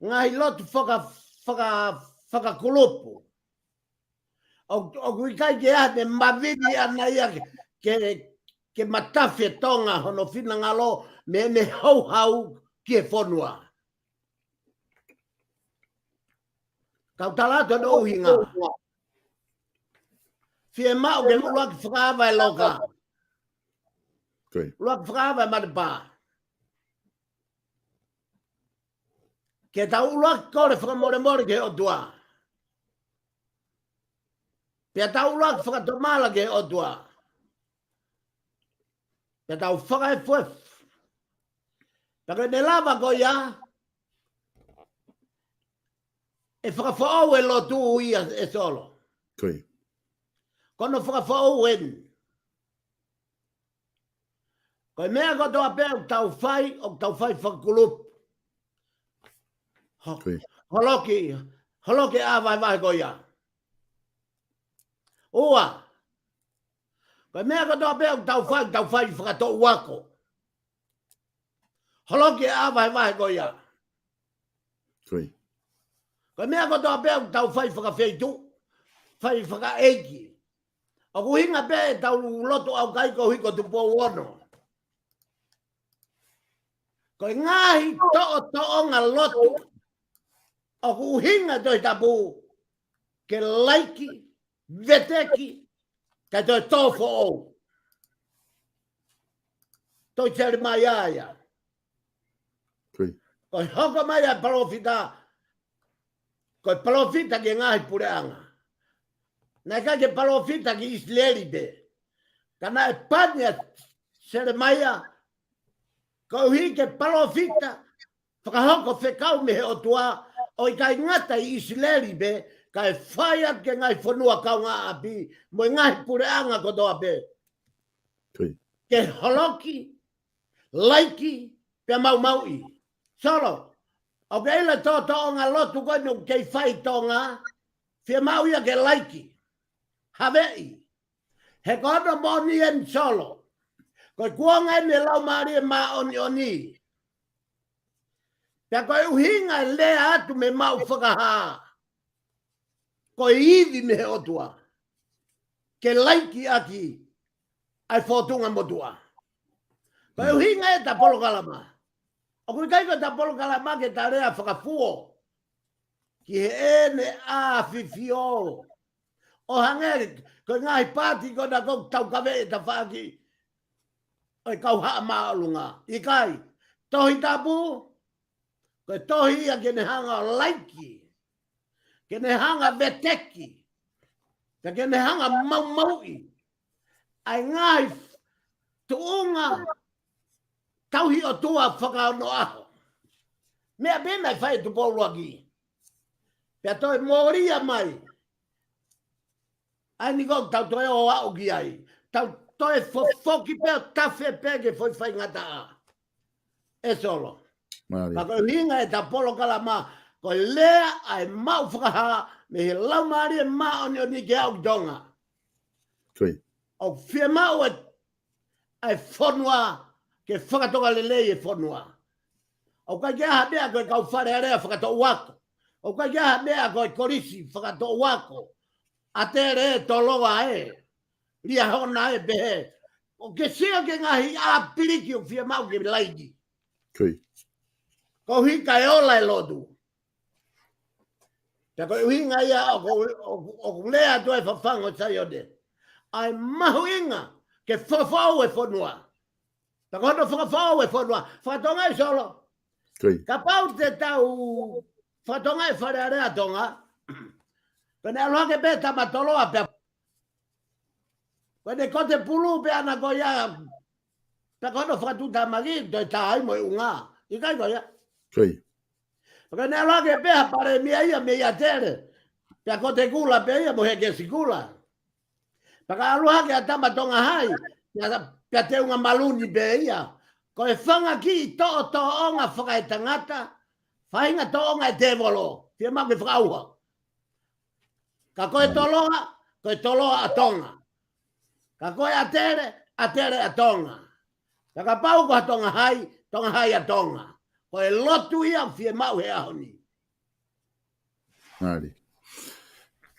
Ngaahi lotu faka-, faka-, fakakulupu. ʻO, ʻoku ʻikai ke ʻi ai ha meʻa mavini ʻana ia ke, ke, ke matafi ʻe Tonga hono finangalo mei heʻene houhau ki he fonua. Kau tala atu hono ʻuhinga. Fiemaʻu ke ʻuluaki fakaava e loka. Ko ia. ʻUluaki fakaava e matapā. Ke tau ʻuluaki kole fakamolemole ki he ʻOtua. Pea tau ʻuluaki fakatomala ki he ʻOtua. Pea tau fakaefuefu. Pea ke ne lava ko ia, ʻe fakafoʻou e lotu ia ʻe Solo. Ko ia. Ko hono fakafoʻou eni. Ko e meʻa kotoa pē ʻoku tau fai, ʻoku tau fai fakakulupu. Ho-, Ko ia. Holoki, holoki ʻa e vahevahe ko ia. Ua. Ko e meʻa kotoa pē ʻoku tau fai, tau fai fakatoʻu ako. Holoki ʻa e vahevahe ko ia. Ko ia. Ko e meʻa kotoa pē ʻoku tau fai fakafeituʻu, fai fakaʻeiki. ʻOku ʻuhinga pē ʻetau lotu ʻaukai koeʻuhi ko Tupou Ono. Ko e ngaahi toʻotoʻonga lotu, ʻoku ʻuhinga Tohi Tapu, ke laiki, veteki, kae toe tō foʻou. Tohi Selemaia ia. Ko ia. Ko e hoko mai ʻa e palōfita, ko e palōfita ki he ngaahi puleʻanga. Naʻe ʻikai ke palōfita ki ʻIsileli pē. Ka naʻe pani ʻa Selemaia, koeʻuhi ke palōfita, fakahoko fekau mei he ʻOtua, ʻo ʻikai ngata ʻi ʻIsileli pē, kae fai atu ki he ngaahi fonua kaungāʻapi, mo e ngaahi puleʻanga kotoa pē. Ko ia. Ke holoki, laiki, pea maumauʻi. Solo, ʻoku ke ʻilo e tōtōʻonga lotu ko eni ʻoku kei fai ʻi Tonga, fiemaʻu ia ke laiki, haveʻi. He ko hono moʻoni eni Solo, ko e kuonga eni e Laumālie Māʻoniʻoni. Pea ko e ʻuhinga e lea atu mei he maʻu fakahā, ko e ivi mei he ʻOtua ke laiki ʻaki ʻa e fōtunga motuʻa. Ko e ʻuhinga ʻeta polokalama. ʻOku ʻikai ko ʻeta polokalama ke ta lea fakafuo ki heʻene ʻafifio. ʻO hangē ko e ngaahi paati ko ena ʻoku taukaveʻi e tafaʻaki ʻo e kau Haʻa Māʻolunga. ʻIkai, Tohi Tapu, ko e tohi ia ke ne hanga ʻo laiki, ke ne hanga veteki, pea ke ne hanga maumauʻi ʻa e ngaahi tuʻunga tauhi ʻOtua fakaonoʻaho. Meʻa pē naʻe fai ʻe Tupou ʻUluaki. Pea toe mōlia mai. ʻA eni ko ē tau toe ō aʻu ki ai. Tau toe fofoki pē ʻo tafe pē ki he foʻi faingataʻa. ʻE Solo. Mālie. Ka ko e ʻuhinga ʻeta polokalama, ko e lea ʻa e maʻu fakahā mei he Laumālie Māʻoniʻoni ke aʻu ki Tonga. Ko ia. ʻOku fiemaʻu e ʻa e fonua, ke fakatonga lelei e fonua. ʻOku ʻikai ke ʻi ai ha meʻa ko e kau Fale Alea fakatoʻu ako. ʻOku ʻikai ke ʻi ai ha meʻa ko e kolisi fakatoʻu ako. ʻAtele ē, Toloa ē, Liahona ē, pehē. ʻOku ke sio ki he ngaahi ʻāpiliki ʻoku fiemaʻu ke laiki. Ko ia. Koeʻuhi kae ola e lotu. Pea ko e ʻuhinga ia ʻoku, ʻoku, ʻoku lea atu e fafangu ʻo Saione. ʻA e mahuʻinga ke fakafoʻou e fonua. Pea ko hono fakafoʻou e fonua, fakatonga ʻi Solo. Ko ia. Kapau te tau fakatonga e Fale Alea Tonga, ko ʻene ʻalu hake pē Tama Toloa pea ko ʻene kote pulu pē ʻana ko ia, pea ko hono fakatuʻutāmaki, toe tā ai mo e ʻunga. ʻIkai ko ia. Ko ia. Pea ko ʻene ʻalu hake pē ha palēmia ia mei ʻAtele. Pea kote kula pē ia mo e hekesi kula. Pea ka ʻalu hake ʻa Tama Tonga Hai, pea, pea teunga maluni pē ia. Ko e fanga kiʻi toʻo tōʻonga fakaetangata, faʻahinga tōʻonga e tēvolo, fiemaʻu ke fakaʻauha. Ka ko e Toloa, ko e Toloa ʻa Tonga. Ka ko e ʻAtele, ʻAtele ʻa Tonga. Ka kapau ko ha Tonga Hai, Tonga Hai ʻa Tonga. Ko e lotu ia fiemaʻu he ʻaho ni. Mālie.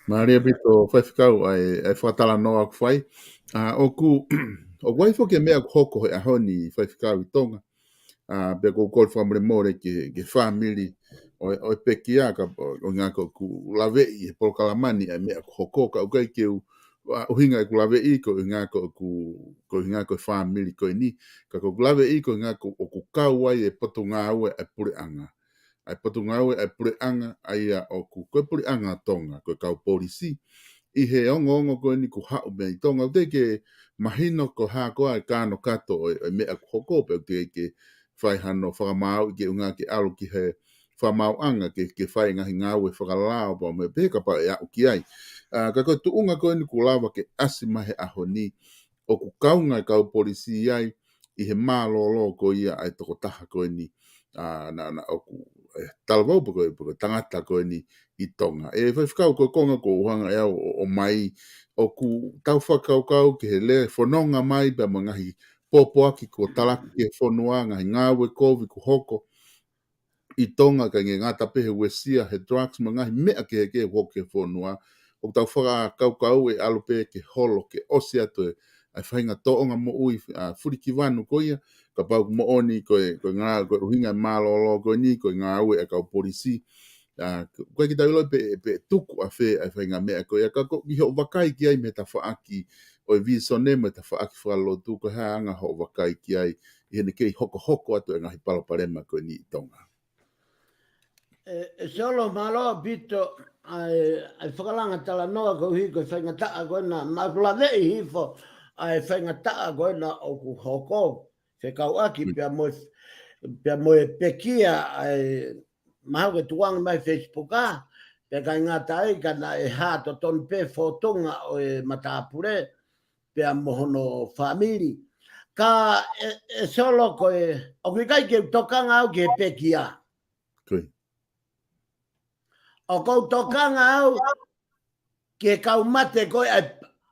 Mālie ʻaupito Faifekau ʻa e, ʻa e fakatalanoa ʻoku fai. ʻA, ʻoku, ʻoku ʻi ai foki e meʻa ʻoku hoko he ʻaho ni Faifekau ʻi Tonga. ʻA, pea ʻoku ou kole fakamolemole ki he, ki he fāmili ʻo e, ʻo e pekia ka, ʻo, ʻuhinga ko ʻeku laveʻi he polokalama ni ʻa e meʻa ʻoku hoko ka ʻoku ʻikai ke u, ʻa, ʻuhinga ʻeku laveʻi ko e ʻuhinga ko ʻeku, ko e ʻuhinga ko e fāmili ko eni. Ka ko ʻeku laveʻi ko e ʻuhinga ko ʻoku kau ai e potungāue ʻa e puleʻanga. ʻA e potungāue ʻa e puleʻanga, ʻa ia ʻoku, ko e puleʻanga Tonga, ko e kau polisi. ʻI he ongoongo ko eni kuo haʻu mei Tonga, ʻoku teʻeki ke mahino ko e hā koā e kānokato ʻo e, ʻo e meʻa kuo hoko, pea ʻoku teʻeki ke fai hano fakamaauʻi ke ʻuhinga ke ʻalu ki he fakamaauʻanga ke, ke fai ngaahi ngāue fakalao, pea mo e pehē kapau ʻe aʻu ki ai. ʻA, ka ko e tuʻunga ko eni kuo lava ke ʻasi mai he ʻaho ni, ʻoku kaunga e kau polisi ai ʻi he mālōlō ko ia ʻa e tokotaha ko eni, ʻa, naʻa, naʻa ʻoku, ʻe, talavou pe ko e, pe ko e tangata ko eni ʻi Tonga. ʻE Faifekau ko e konga ʻoku ou hanga ʻe au ʻo, ʻo ʻomai, ʻoku tau fakakaukau ki he lea fononga mai pea mo e ngaahi pōpoaki kuo talaki ki he fonua, ngaahi ngāue kovi kuo hoko ʻi Tonga kae ʻikai ngata pē he uesia, he drugs mo e ngaahi meʻa kehekehe ʻoku hoko ki he fonua. ʻOku tau fakakaukau ʻe ʻalu pē ke holo ke ʻosi atu e, ʻa e faʻahinga tōʻonga moʻui, ʻa, fulikivanu ko ia, kapau ʻoku moʻoni ko e, ko e ngā, ko e ʻuhinga e mālōlō ko eni, ko e ngāue ʻa e kau polisi. ʻA, ʻoku ʻikai ke tau ʻilo pe, pe tuku ʻafē ʻa e faʻahinga meʻa ko ia, ka ko ʻeku vakai ki ai mei he tafaʻaki ʻo e vīsone mo e tafaʻaki fakalotu, ko e hā e anga hoʻo vakai ki ai ʻi heʻene kei hokohoko atu e ngaahi palopalema ko eni ʻi Tonga. ʻE, ʻe Solo, mālō ʻaupito ʻa e, ʻa e fakalanga talanoa koeʻuhi ko e faingataʻa ko ena, naʻa ku laveʻi hifo ʻa e faingataʻa ko ena ʻoku hoko, fekauʻaki pea mo e, pea mo e pekia ʻa e, mahalo ko e tukuange mai Facebook ā, pea ʻikai ngata ai ka naʻe hā totonu pē fōtunga ʻo e matāpule, pea mo hono fāmili. Ka ʻe, ʻe Solo ko e, ʻoku ʻikai ke u tokanga au ki he pekia. ʻOku ou tokanga au ki he kau mate ko ē ʻa e,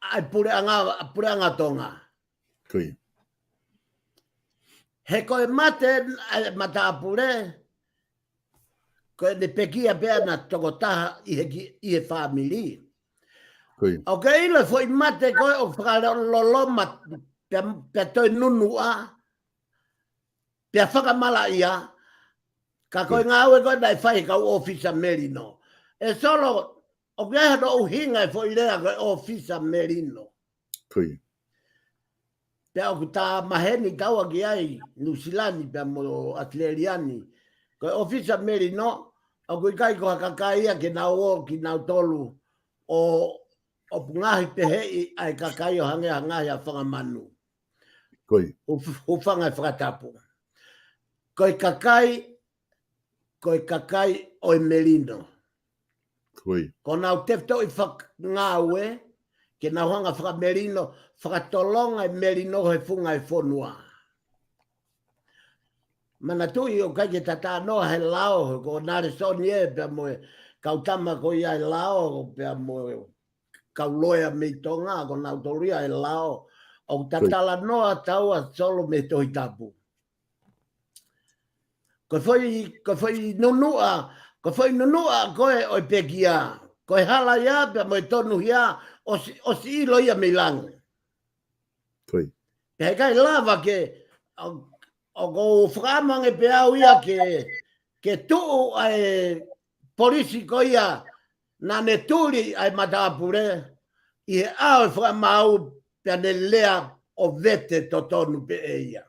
ʻa e puleʻanga, puleʻanga Tonga. He ko e mate ʻa e matāpule, ko ʻene pekia pē ʻa e tokotaha ʻi he ki-, ʻi he fāmili. ʻOku ke ʻilo e foʻi mate ko ē ʻoku fakaloloma pea, pea toe nunuʻa, pea fakamalaʻia, ka ko e ngāue ko ē naʻe fai he kau ʻōfisa melino. ʻE Solo, ʻoku ʻi ai hono ʻuhinga e foʻi lea ko e ʻōfisa melino. Pea ʻoku ta maheni taua ki ai, Nuʻusila ni pea mo ʻAositelēlia ni. Ko e ʻōfisa melino, ʻoku ʻikai ko ha kakai ia ke nau ō kinautolu ʻo, ʻo pungahi peheʻi ʻa e kakai ʻo hangē ha ngaahi ʻa fanga manu. Hū-, hūfanga he fakatapu. Ko e kakai, ko e kakai ʻo e melino. Ko ʻenau tefitoʻi fak-, ngāue, ke nau hanga fakamelino, fakatolonga e melino he funga e fonua. Manatuʻi ʻoku ʻikai ke ta talanoa he lao, ko Nalesoni ē, pea mo e kau tama ko ia e lao, pea mo e kau loea mei Tonga, ko nautolu ia e lao. ʻOku ta talanoa taua Solo mei he Tohi Tapu. Ko e foʻi, ko e foʻi nunuʻa, ko e foʻi nunuʻa ko ē ʻo e pekia. Ko e hala ia pea mo e tonuhia ʻosi, ʻosi ʻilo ia mei langi. Pea ʻikai lava ke, ʻo, ʻoku ou fakaʻamu ange pē au ia ke, ke tuʻu ʻa e polisi ko ia naʻa ne tuli ʻa e matāpule ʻi he ʻao e fakamaau pea ne lea ʻo vete totonu pē ʻe ia.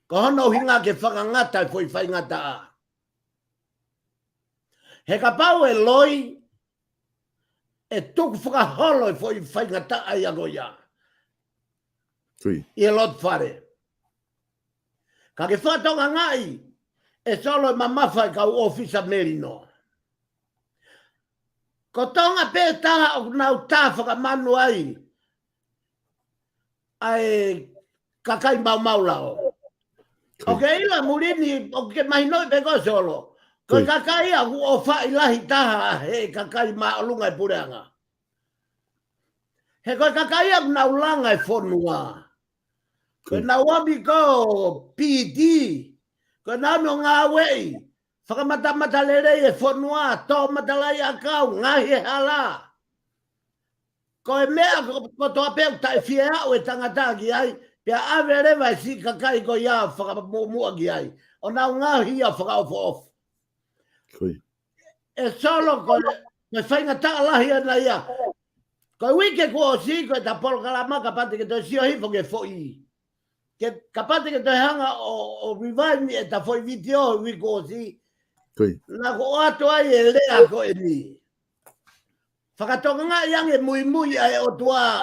Ko hono ʻuhinga ke fakangata e foʻi faingataʻa. He kapau ʻe loi, ʻe tukufakaholo e foʻi faingataʻa ia ko ia. ʻI he loto fale. Ka ke fakatokangaʻi, ʻe Solo, e mamafa e kau ʻōfisa melino. Ko Tonga pē taha ʻoku nau tā fakamanu ai ʻa e kakai maumau lao. ʻOku ke ʻilo muli ni, ʻoku ke mahinoʻi pē koe Solo. Ko e kakai ia ʻoku ʻofaʻi lahi taha he kakai māʻolunga e puleʻanga. He ko e kakai ia ʻoku nau langa e fonua. Ko ʻenau ʻomi ko e P D. Ko ʻenau ʻomi ʻo ngāueʻi. Fakamatamata lelei e fonua, tō matalaʻiʻakau, ngaohi e hala. Ko e meʻa ko, kotoa pē ʻoku taʻefieaʻu e tangata ki ai, pea ʻave leva e siʻi kakai ko ia fakamuʻomuʻa ki ai. ʻO nau ngaohi ia fakaʻofoʻofa. ʻE Solo, ko e, ko e faingataʻa lahi ʻana ia. Ko e uike kuo ʻosi, ko ʻeta polokalama kapau te ke toe sio hifo ki he foʻi. Ke, kapau te ke toe hanga ʻo, ʻo rewind ʻeta foʻi vitiō he uike kuo ʻosi. Naʻa ku ʻoatu ai e lea ko eni. Fakatokangaʻi ange muimui ʻa e ʻOtua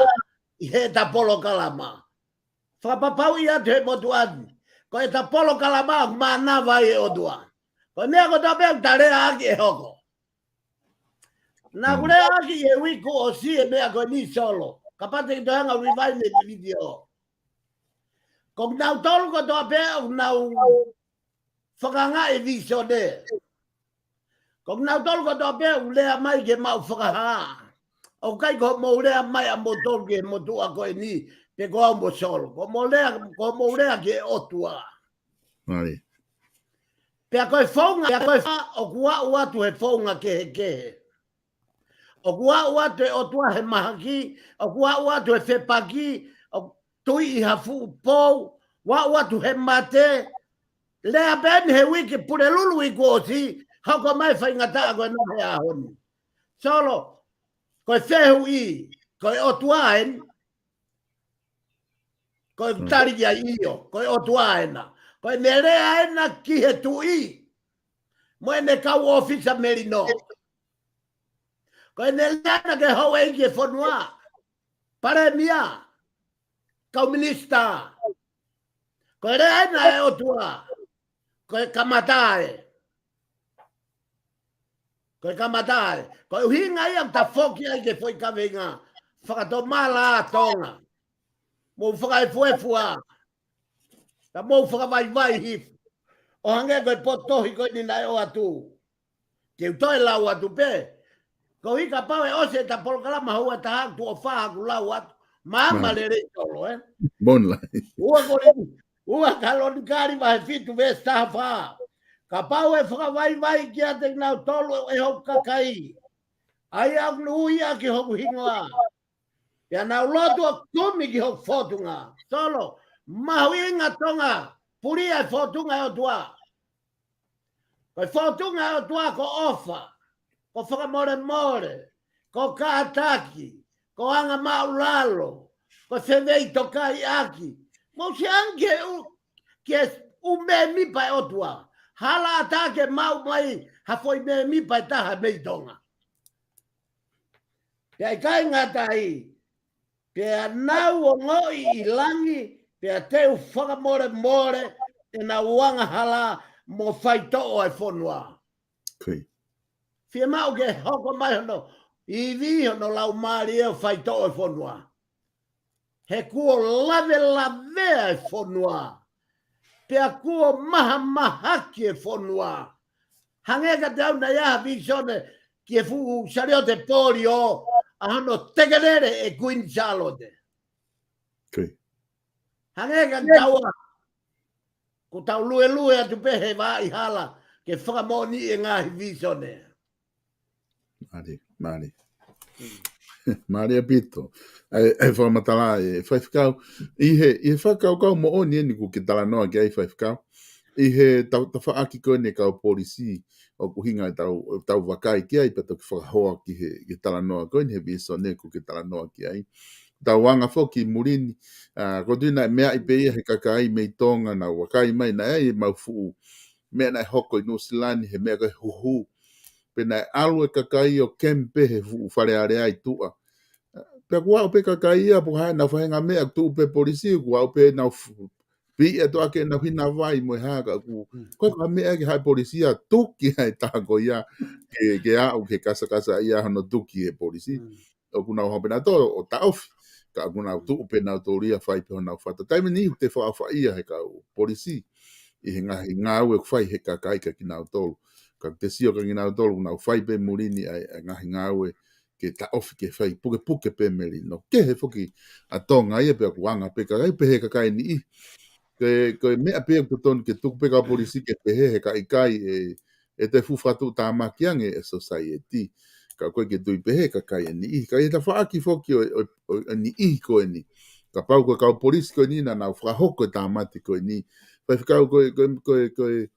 ʻi heʻeta polokalama. Fakapapauʻi atu he motuʻa ni. Ko ʻeta polokalama ʻoku mānava ai e ʻOtua. Ko e meʻa kotoa pē ʻoku ta lea ʻaki ʻe hoko. Naʻa ku lea ʻaki he uike kuo ʻosi e meʻa ko eni Solo. Kapau te ke toe hanga rewind e vitiō. Ko kinautolu kotoa pē ʻoku nau fakangaʻi e vīsone. Ko kinautolu kotoa pē ʻoku lea mai ke maʻu fakahā. ʻOku ʻikai ko hoʻomou lea mai ʻa moutolu ki he motuʻa ko eni, pe ko au mo Solo. Ko hoʻomou lea, ko hoʻomou lea ki he ʻOtua. Pea ko e founga, pea ko e fa, ʻoku aʻu atu he founga kehekehe. ʻOku aʻu atu e ʻOtua he mahaki, ʻoku aʻu atu he fepaki, ʻoku tui ʻi ha fuʻu pou, ʻoku aʻu atu he mate. Lea pē eni he uike Pulelulu kuo ʻosi, hoko mai faingataʻa ko ena he ʻaho ni. Solo, ko e fehuʻi, ko e ʻOtua eni, ko e tali ki ai ʻio, ko e ʻOtua ena. Ko ʻene lea ena ki he tuʻi, mo ʻene kau ʻōfisa melino. Ko ʻene lea ena ki he houʻeiki e fonua. Palēmia, kau minisitā. Ko e lea ena e ʻOtua. Ko e kamata ē. Ko e kamata ē. Ko e ʻuhinga ia ʻoku ta foki ai ki he foʻi kaveinga fakatomala ʻa Tonga. Mou fakaefuefu ā. Ka mou fakavaivai hifo. ʻO hangē ko e potohi ko eni naʻe ʻoatu. Te u toe lau atu pē. Koeʻuhi kapau ʻe ʻosi ʻeta polokalama houa ʻe taha, tuʻo fā ʻeku lau atu. Maama lelei tolo, ē? Monlai. Ua Kolinitō, ua Kalonikali vahe fitu veesi taha fā. Kapau ʻe fakavaivai kiate kinautolu ʻe hoku kakai, ʻa ia ʻoku ne ui ʻaki hoku hingoa, pea nau lotu ʻo kumi ki hoku fōtunga. Solo, mahuʻinga Tonga, pulia e fōtunga ʻo e ʻOtua. Ko e fōtunga ʻo e ʻOtua ko ʻofa, ko fakamolemole, ko kātaki, ko anga māʻulalo, ko feveitokaiʻaki. Mou sio ange ki he ʻū, ki he ʻū mēmipa ʻo e ʻOtua. Hala ʻatā ke maʻu mai ha foʻi mēmipa ʻe taha mei Tonga. Pea ʻikai ngata ai, pea nau ongoʻi ʻi langi, pea te u fakamolemole ʻenau angahala mo faitoʻo ʻa e fonua. Fiemaʻu ke hoko mai hono ivi, hono laumālie ʻo faitoʻo ʻa e fonua. He kuo lavelavea e fonua. Pea kuo mahamahaki e fonua. Hangē kiate au naʻe ʻi ai ha visone ki he fuʻu saliote polio, ʻa hono tekelele ʻe Kuini Sālote. Hangē kiate au ʻa, ko ʻetau luelue atu pē he vaʻa hala, ke fakamoʻoniʻi e ngaahi visone. Mālie, mālie. Mālie ʻaupito. ʻA e, ʻa e fakamatala ʻa e faifekau. ʻI he, ʻi he fakakaukau moʻoni eni ʻoku ke talanoa ki ai faifekau. ʻI he tau, tafaʻaki ko eni e kau polisi, ʻoku ʻuhinga ʻetau, ʻetau vakai ki ai, pea toki fakahoa ki he, ki he talanoa ko eni he visone ʻoku ke talanoa ki ai. Tau anga foki muli ni, ʻa, ko e tuʻu naʻe meaʻi pē ia he kakai mei Tonga naʻa nau vakai mai naʻe ʻi ai e mau fuʻu meʻa naʻe hoko ʻi Nuʻusila ni he meʻa ko e huhu. Pea naʻe ʻalu e kakai ʻo kemi pē he fuʻu Fale Alea ʻi tuʻa. Pea kuo aʻu pē kakai ia, pea ko e hā ʻenau faʻahinga meʻa, tuʻu pē polisi, kuo aʻu pē ʻenau fu-, piʻi atu ʻaki ʻenau hina vai mo e hā ka ʻoku, ko e hā e meʻa ke haʻu e polisi ʻo tuki ai e taha ko ia, ke, ke aʻu ke kasakasa ia hono tuki e polisi. ʻOku nau hanga pē nautolu ʻo taʻofi, ka ʻoku nau tuʻu pē nautolu ia ʻo fai pē honau fata. Taimi ni ʻoku te fakaʻofaʻia he kau polisi ʻi he ngaahi ngāue ʻoku fai he kakai kia kinautolu. Ka te sio kia kinautolu, ʻoku nau fai pē muli ni ʻa e, ʻa e ngaahi ngāue ke taʻofi ke fai pukepuke pē melino. Kehe foki ʻa Tonga ia pea ʻoku anga pē kakai, pehē kakai niʻihi. Ko e, ko e meʻa pē ʻoku totonu ke tuku pē kau polisi ke pehē he ka ʻikai ʻe, ʻe te fuʻu fakatuʻutāmaki ange e society. Ka ko e ke tui pehē kakai ʻe niʻihi. Ka ʻi he tafaʻaki foki ʻo, ʻo, ʻo, ʻo e niʻihi ko eni. Kapau ko e kau polisi ko eni naʻa nau fakahoko e tāmate ko eni. Faifekau ko e, ko e, ko e, ko e,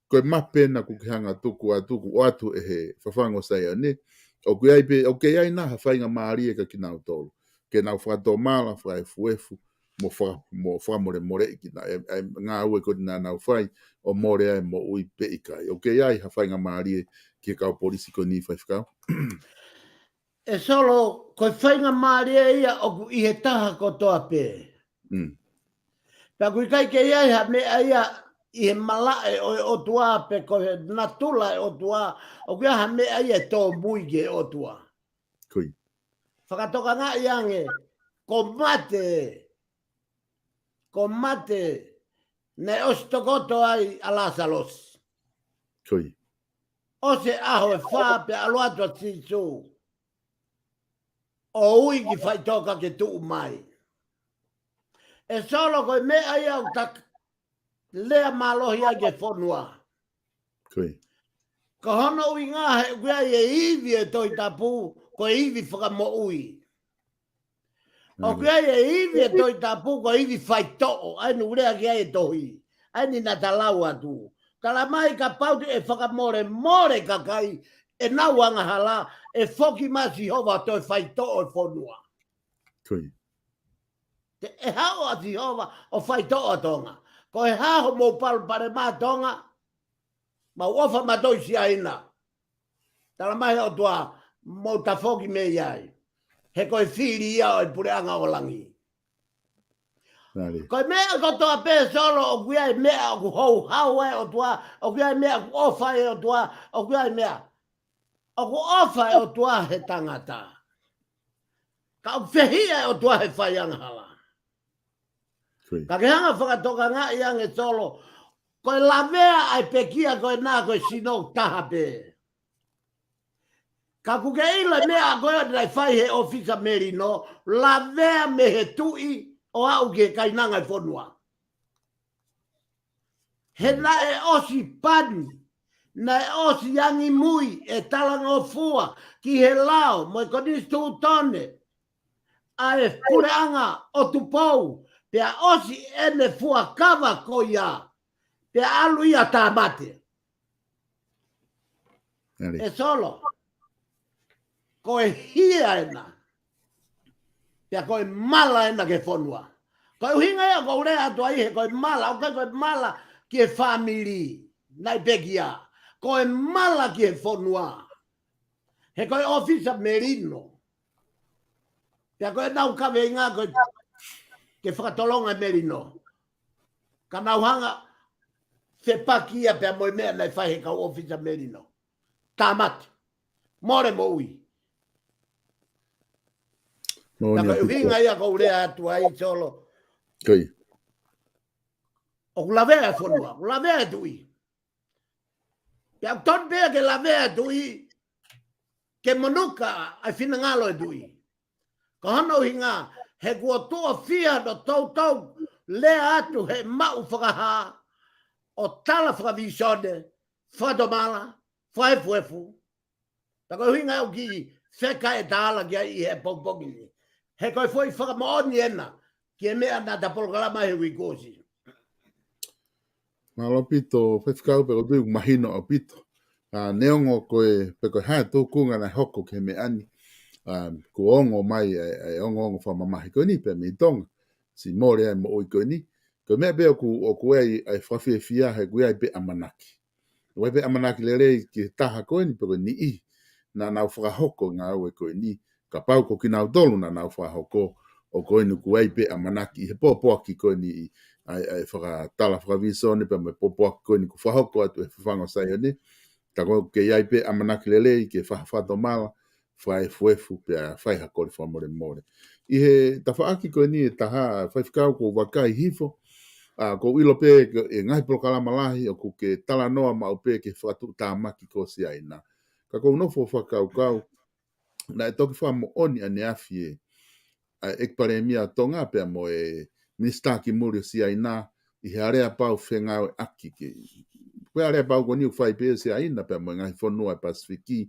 ko e mape ena ʻoku ke hanga tuku atu, ʻoku ʻoatu ʻe he Fafangu ʻo Saione. ʻOku ʻi ai pē, ʻoku ʻi ai nai ha faingamālie kia kinautolu. Ke nau fakatomala, fakaefuefu, mo faka-, mo fakamolemoleʻi kinautolu. ʻE, ʻe ngāue ko eni naʻa nau fai, ʻo mole ai e moʻui pe ʻikai. ʻOku ʻi ai ha faingamālie ki he kau polisi ko eni faifekau. ʻE Solo, ko e faingamālie ia ʻoku ʻi he taha kotoa pē. Pea ʻoku ʻikai ke ʻi ai ha meʻa ia ʻi he malaʻe ʻo e ʻOtua pe ko e natula ʻo e ʻOtua, ʻoku ʻi ai ha meʻa ia ʻe tōmui ki he ʻOtua. Fakatokangaʻi ange, ko mate, ko mate, naʻe ʻosi tokoto ai ʻa Lāsalosi. ʻOsi e ʻaho ʻe fā pea ʻalu atu ʻa Sīsū ʻo ui ki faʻitoka ke tuʻu mai. ʻE Solo, ko e meʻa ia ʻoku ta lea mālohi ai ki he fonua. Ko hono ʻuhinga he ʻoku ʻi ai e ivi ʻo e Tohi Tapu, ko e ivi fakamoʻui. ʻOku ʻi ai e ivi ʻo e Tohi Tapu, ko e ivi faitoʻo, ʻa eni ʻoku lea ki ai e tohi. ʻA eni naʻa ta lau atu. Tala mai kapau te ke fakamolemole kakai ʻenau angahala, ʻe foki mai ʻa Sihova ʻo toe faitoʻo e fonua. Te, ʻe haʻu ʻa Sihova ʻo faitoʻo ʻa Tonga. Ko e hā hoʻomou palopalema Tonga, mau ʻofa mautolu ʻi Siaina. Tala mai ʻe he ʻOtua, mou tafoki mei ai. He ko e fili ia ʻo e puleʻanga ʻo langi. Ko e meʻa kotoa pē Solo ʻoku ʻi ai e meʻa ʻoku houhau ai e ʻOtua, ʻoku ʻi ai e meʻa ʻoku ʻofa ai e ʻOtua, ʻoku ʻi ai e meʻa. ʻOku ʻofa e ʻOtua he tangata. Ka ʻoku fehiʻa e ʻOtua he fai angahala. Ka ke hanga fakatokangaʻi ange Solo, ko e lavea ʻa e pekia ko ena ko e sino taha pē. Ka ʻoku ke ʻilo e meʻa ko ē naʻe fai he ʻōfisa Melino, lavea mei he tuʻi ʻo aʻu ki he kainanga e fonua. He naʻe ʻosi pani, naʻe ʻosi angimui e talangofua ki he lao mo e konisitūtone ʻa e puleʻanga ʻo Tupou, pea ʻosi ʻene fuakava ko ia, pea ʻalu ia ʻo tāmate. ʻE Solo, ko e hia ena, pea ko e mala ena ki he fonua. Ko e ʻuhinga ia ʻoku ou lea atu ai he ko e mala, ʻoku ʻikai ko e mala ki he fāmili naʻe pekia. Ko e mala ki he fonua. He ko e ʻōfisa Melino. Pea ko ʻenau kaveinga ko e ke fakatolonga e Melino. Ka nau hanga fepaki ia pea mo e meʻa naʻe fai he kau ʻōfisa Melino. Tāmate. Mole moʻui. Ka ko e ʻuhinga ia ʻoku ou lea atu ai Solo. ʻOku lavea e fonua, ʻoku lavea e tuʻi. Pea ʻoku tonu pē ke lavea e tuʻi, ke monuka ʻa e finangalo e tuʻi. Ko hono ʻuhinga, he kuo tuʻo fia ʻo toutou lea atu he maʻu fakahā, ʻo tala fakavīsone, fakatomala, fakaefuefu. Pea ko e ʻuhinga ʻoku kiʻi feka e tala ki ai ʻi he pongipongi ni. He ko e foʻi fakamoʻoni ena ki he meʻa naʻa ta polokalama he uike kuo ʻosi. Mālō ʻaupito, Faifekau, pea ʻoku ou tui ʻoku mahino ʻaupito. ʻA, neongo ko e, pe ko e hā e tūkunga naʻe hoko ki he meʻa ni. ʻA, kuo ongo mai e, e ongoongo fakamamahi ko eni pea mei Tonga. Siʻi mole ai moʻui ko eni. Ko e meʻa pē ʻoku, ʻoku ʻi ai e fakafiefia he ʻoku ʻi ai pē ʻamanaki. ʻOku ʻi ai pē ʻamanaki lelei ki he taha ko eni pe ko e niʻihi naʻa nau fakahoko ngāue ko eni. Kapau ko kinautolu naʻa nau fakahoko, ʻoku ʻi ai pē ʻamanaki ʻi he pōpoaki ko eni ʻa e, ʻa e fakatala fakavīsone pea mo e pōpoaki ko eni kuo fakahoko atu ʻe he Fafangu ʻa Saione. Ka ʻoku kei ʻi ai pē ʻamanaki lelei ke fa-, fakatomala, fakaefuefu pea fai ha kole fakamolemole. ʻI he tafaʻaki ko eni ʻe taha, Faifekau, ʻoku ou vakai hifo, ʻa, ʻoku ou ʻilo pē ko e ngaahi polokalama lahi ʻoku ke talanoa maʻu pē ki he fakatuʻutāmaki ko Siaina. Ka ʻoku ou nofo fakakaukau, naʻe toki fakamoʻoni ʻaneafi ʻe, ʻa e ʻEiki Palēmia ʻo Tonga pea mo e Minisitā ki Muli ʻo Siaina, ʻi he aleapau fengāueʻaki ke. Ko e aleapau ko eni ʻoku fai pē ʻe Siaina pea mo e ngaahi fonua ʻo e Pasifiki,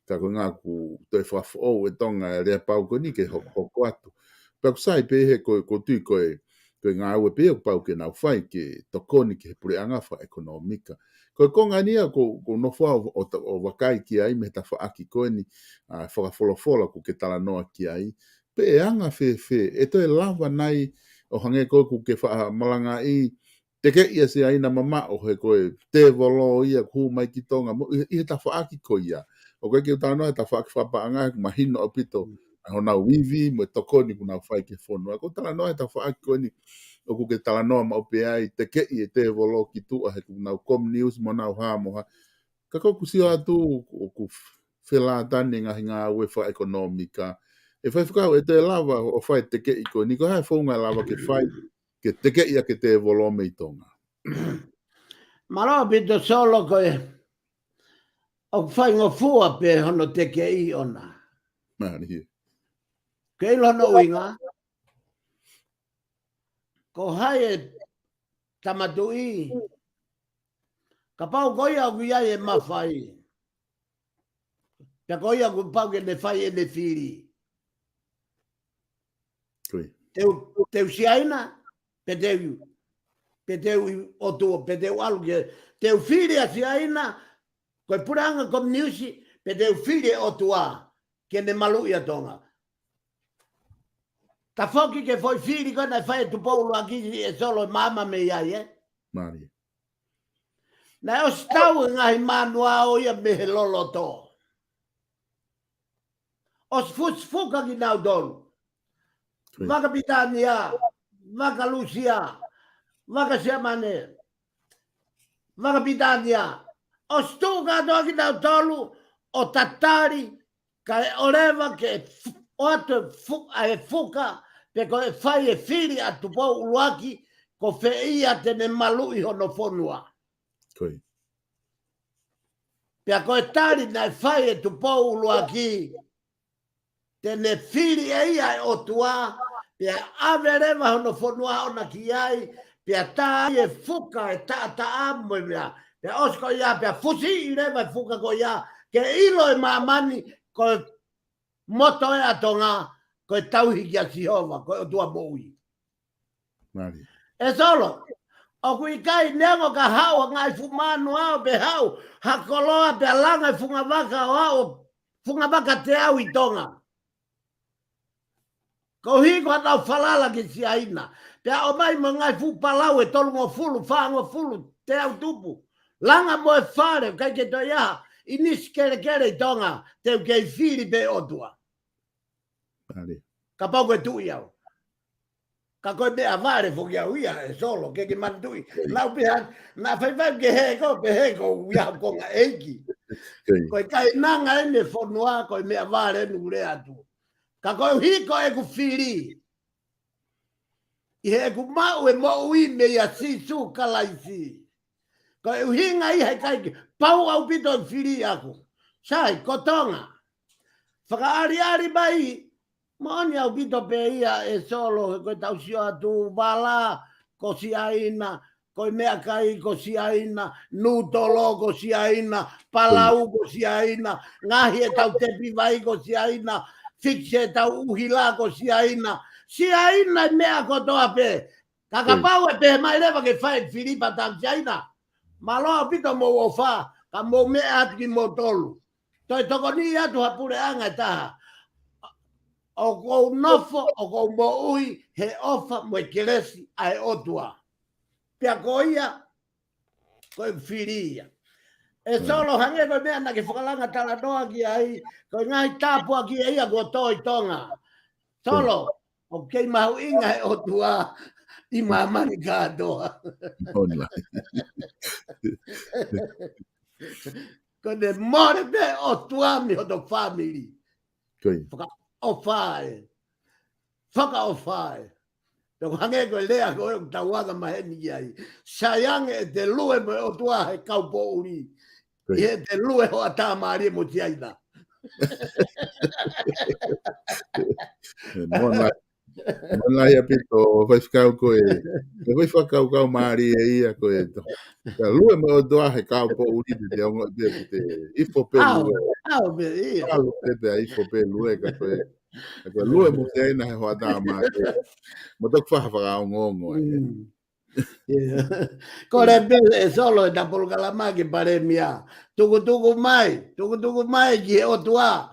ka ko e ʻuhinga ʻoku toe fakafoʻou ʻe Tonga e aleapau ko eni ke ho-, hoko atu. Pea ʻoku sai pē he ko, ʻoku ou tui ko e, ko e ngāue pē ʻoku pau ke nau fai ke tokoni ki he puleʻanga fakaʻekonōmika. Ko e konga eni ia ʻoku, ʻoku ou nofo ʻo, ʻo, ʻo vakai ki ai mei he tafaʻaki ko eni, ʻa, fakafolofola ʻoku ke talanoa ki ai. Pe ʻe anga fēfē, ʻe toe lava nai ʻo hangē ko ē ʻoku ke faʻa malangaʻi, tekeʻi ʻa Siaina mamaʻo he ko e tēvolo ia ʻoku hū mai ki Tonga, mo, ʻi, ʻi he tafaʻaki ko ia. ʻOku ʻikai ke u talanoa he tafaʻaki fakapaʻanga, ʻoku mahino ʻaupito ʻa honau ivi mo e tokoni ʻoku nau fai ki he fonua. ʻOku ou talanoa he tafaʻaki ko eni ʻoku ke talanoa maʻu pē ai, tekeʻi e tēvolo ki tuʻa he ʻoku nau kominiusi mo nau hā mo hā. Ka ʻoku ou sio atu ʻoku felātani e ngaahi ngāue fakaʻekonōmika. ʻE Faifekau, ʻe toe lava ʻo fai tekeʻi ko eni, ko e hā e founga ʻe lava ke fai, ke tekeʻi ʻaki e tēvolo mei Tonga? Mālō ʻaupito Solo, ko e ʻoku faingofua pē hono tekeʻi ʻona. Mālie. Ke ʻilo hono ʻuhinga, ko hai e tama tuʻi, kapau ko ia ʻoku ʻi ai e mafai, pea ko ia ʻoku pau ke ne fai ʻene fili. Te u, te u Siaina, pe te u, pe te u ʻOtua, pe te u ʻalu ki he, te u fili ʻa Siaina, ko e puleʻanga kominiusi, pe te u fili e ʻOtua ke ne maluʻi ʻa Tonga. Tafoki ki he foʻi fili ko ē naʻe fai ʻe Tupou ʻUluaki, ʻe Solo, e maama mei ai, ē? Mālie. Naʻe ʻosi tau e ngaahi manuao ia mei he loloto. ʻOsi fusifuka kinautolu. Vaka Pilitānia, vaka Lūsia, vaka Siamane, vaka Pilitānia. ʻOsi tuʻu kātoa kinautolu ʻo tatali, kae ʻoua leva ke fu-, ʻoatu e fu-, ʻa e fuka pe ko e fai e fili ʻa Tupou ʻUluaki, ko fē ia te ne maluʻi hono fonua. Pea ko e tali naʻe fai ʻe Tupou ʻUluaki, te ne fili ʻe ia e ʻOtua, pea ʻave leva hono fonua ʻoʻona ki ai, pea tā ai e fuka e taʻataʻa mo e meʻa. Pea ʻosi ko ia, pea fusiʻi leva e fuka ko ia, ke ʻilo e māmani, ko e moto ē ʻa Tonga, ko e tauhi kia Sihova, ko e ʻOtua moʻui. ʻE Solo, ʻoku ʻikai neongo ka haʻu ha ngaahi fuʻu manu ʻo pē haʻu ha koloa pea langa e fungavaka ʻo aʻu fungavaka teau ʻi Tonga. Ko hiko ʻa tau falala ki Siaina. Pea ʻomai mo e ngaahi fuʻu palau ʻe tolungofulu, fāngofulu, teau tupu. Langa mo e fale, ʻikai ke toe ʻi ai ha ʻinisi kelekele ʻi Tonga, te u kei fili pē ʻOtua. Kapau ko e tuʻi au. Ka ko e meʻavale foki au ia ʻe Solo, ke ke manatuʻi. Naʻu pehē, naʻa faifai ke he ko, pehē ko ia ko ngā ʻeiki. Ko e kainanga ʻeni e fonua, ko e meʻavale ʻeni ʻoku lea atu. Ka koeʻuhi ko ʻeku fili. ʻI heʻeku maʻu e moʻui meia Sīsū Kalaisi. Ko e ʻuhinga ia he ʻikai ke pau ʻaupito e fili ʻaku. Sai, ko Tonga. Fakaʻaliʻali mai, moʻoni ʻaupito pē ia ʻe Solo, he ko e tau sio atu vala, ko Siaina, ko e meʻakai ko Siaina, nutolo ko Siaina, palau ko Siaina, ngaahi e tau tepi vai ko Siaina, fikse e tau ʻuhila ko Siaina, Siaina e meʻa kotoa pē, Ka kapau ʻe pehē mai leva ke fai e fili pea tau Siaina. Mālō ʻaupito mou ʻofa, ka mou meʻa atu kimoutolu. Toe tokoni atu ha puleʻanga ʻe taha. ʻOku ou nofo, ʻoku ou moʻui, he ʻofa mo e kelesi ʻa e ʻOtua. Pea ko ia, ko e fili ia. ʻE Solo hangē ko e meʻa naʻa ke fakalanga talanoa ki ai, ko e ngaahi tāpuaki ia kuo tō ʻi Tonga. Solo, ʻoku kei mahuʻinga he ʻOtua ʻi māmani kātoa. Ko ʻene mole pē ʻOtua mei hoto fāmili. Fakaʻofa ē. Fakaʻofa ē. Tau hangē ko e lea ko ē ʻoku tau anga maheni ki ai. Sai ange ʻete lue mo e ʻOtua he kau poʻuli. ʻI heʻete lue hoʻatā mālie mo Siaina. Mona, mona ia pito, faifekau ko e, ko e faifekau mālie ia ko e to. Ka lue mo e ʻOtua he kau poʻuli te te ongo te te ifo pē lue. Au pē ia. Alu pē pē ifo pē lue ka ko e. Ka ko e lue mo Siaina he hoʻatā mālie. Mo toki faha fakaongoongo. Ko le pele ʻe Solo e ta polokalama ki Palēmia. Tukutuku mai, tukutuku mai ki he ʻOtua.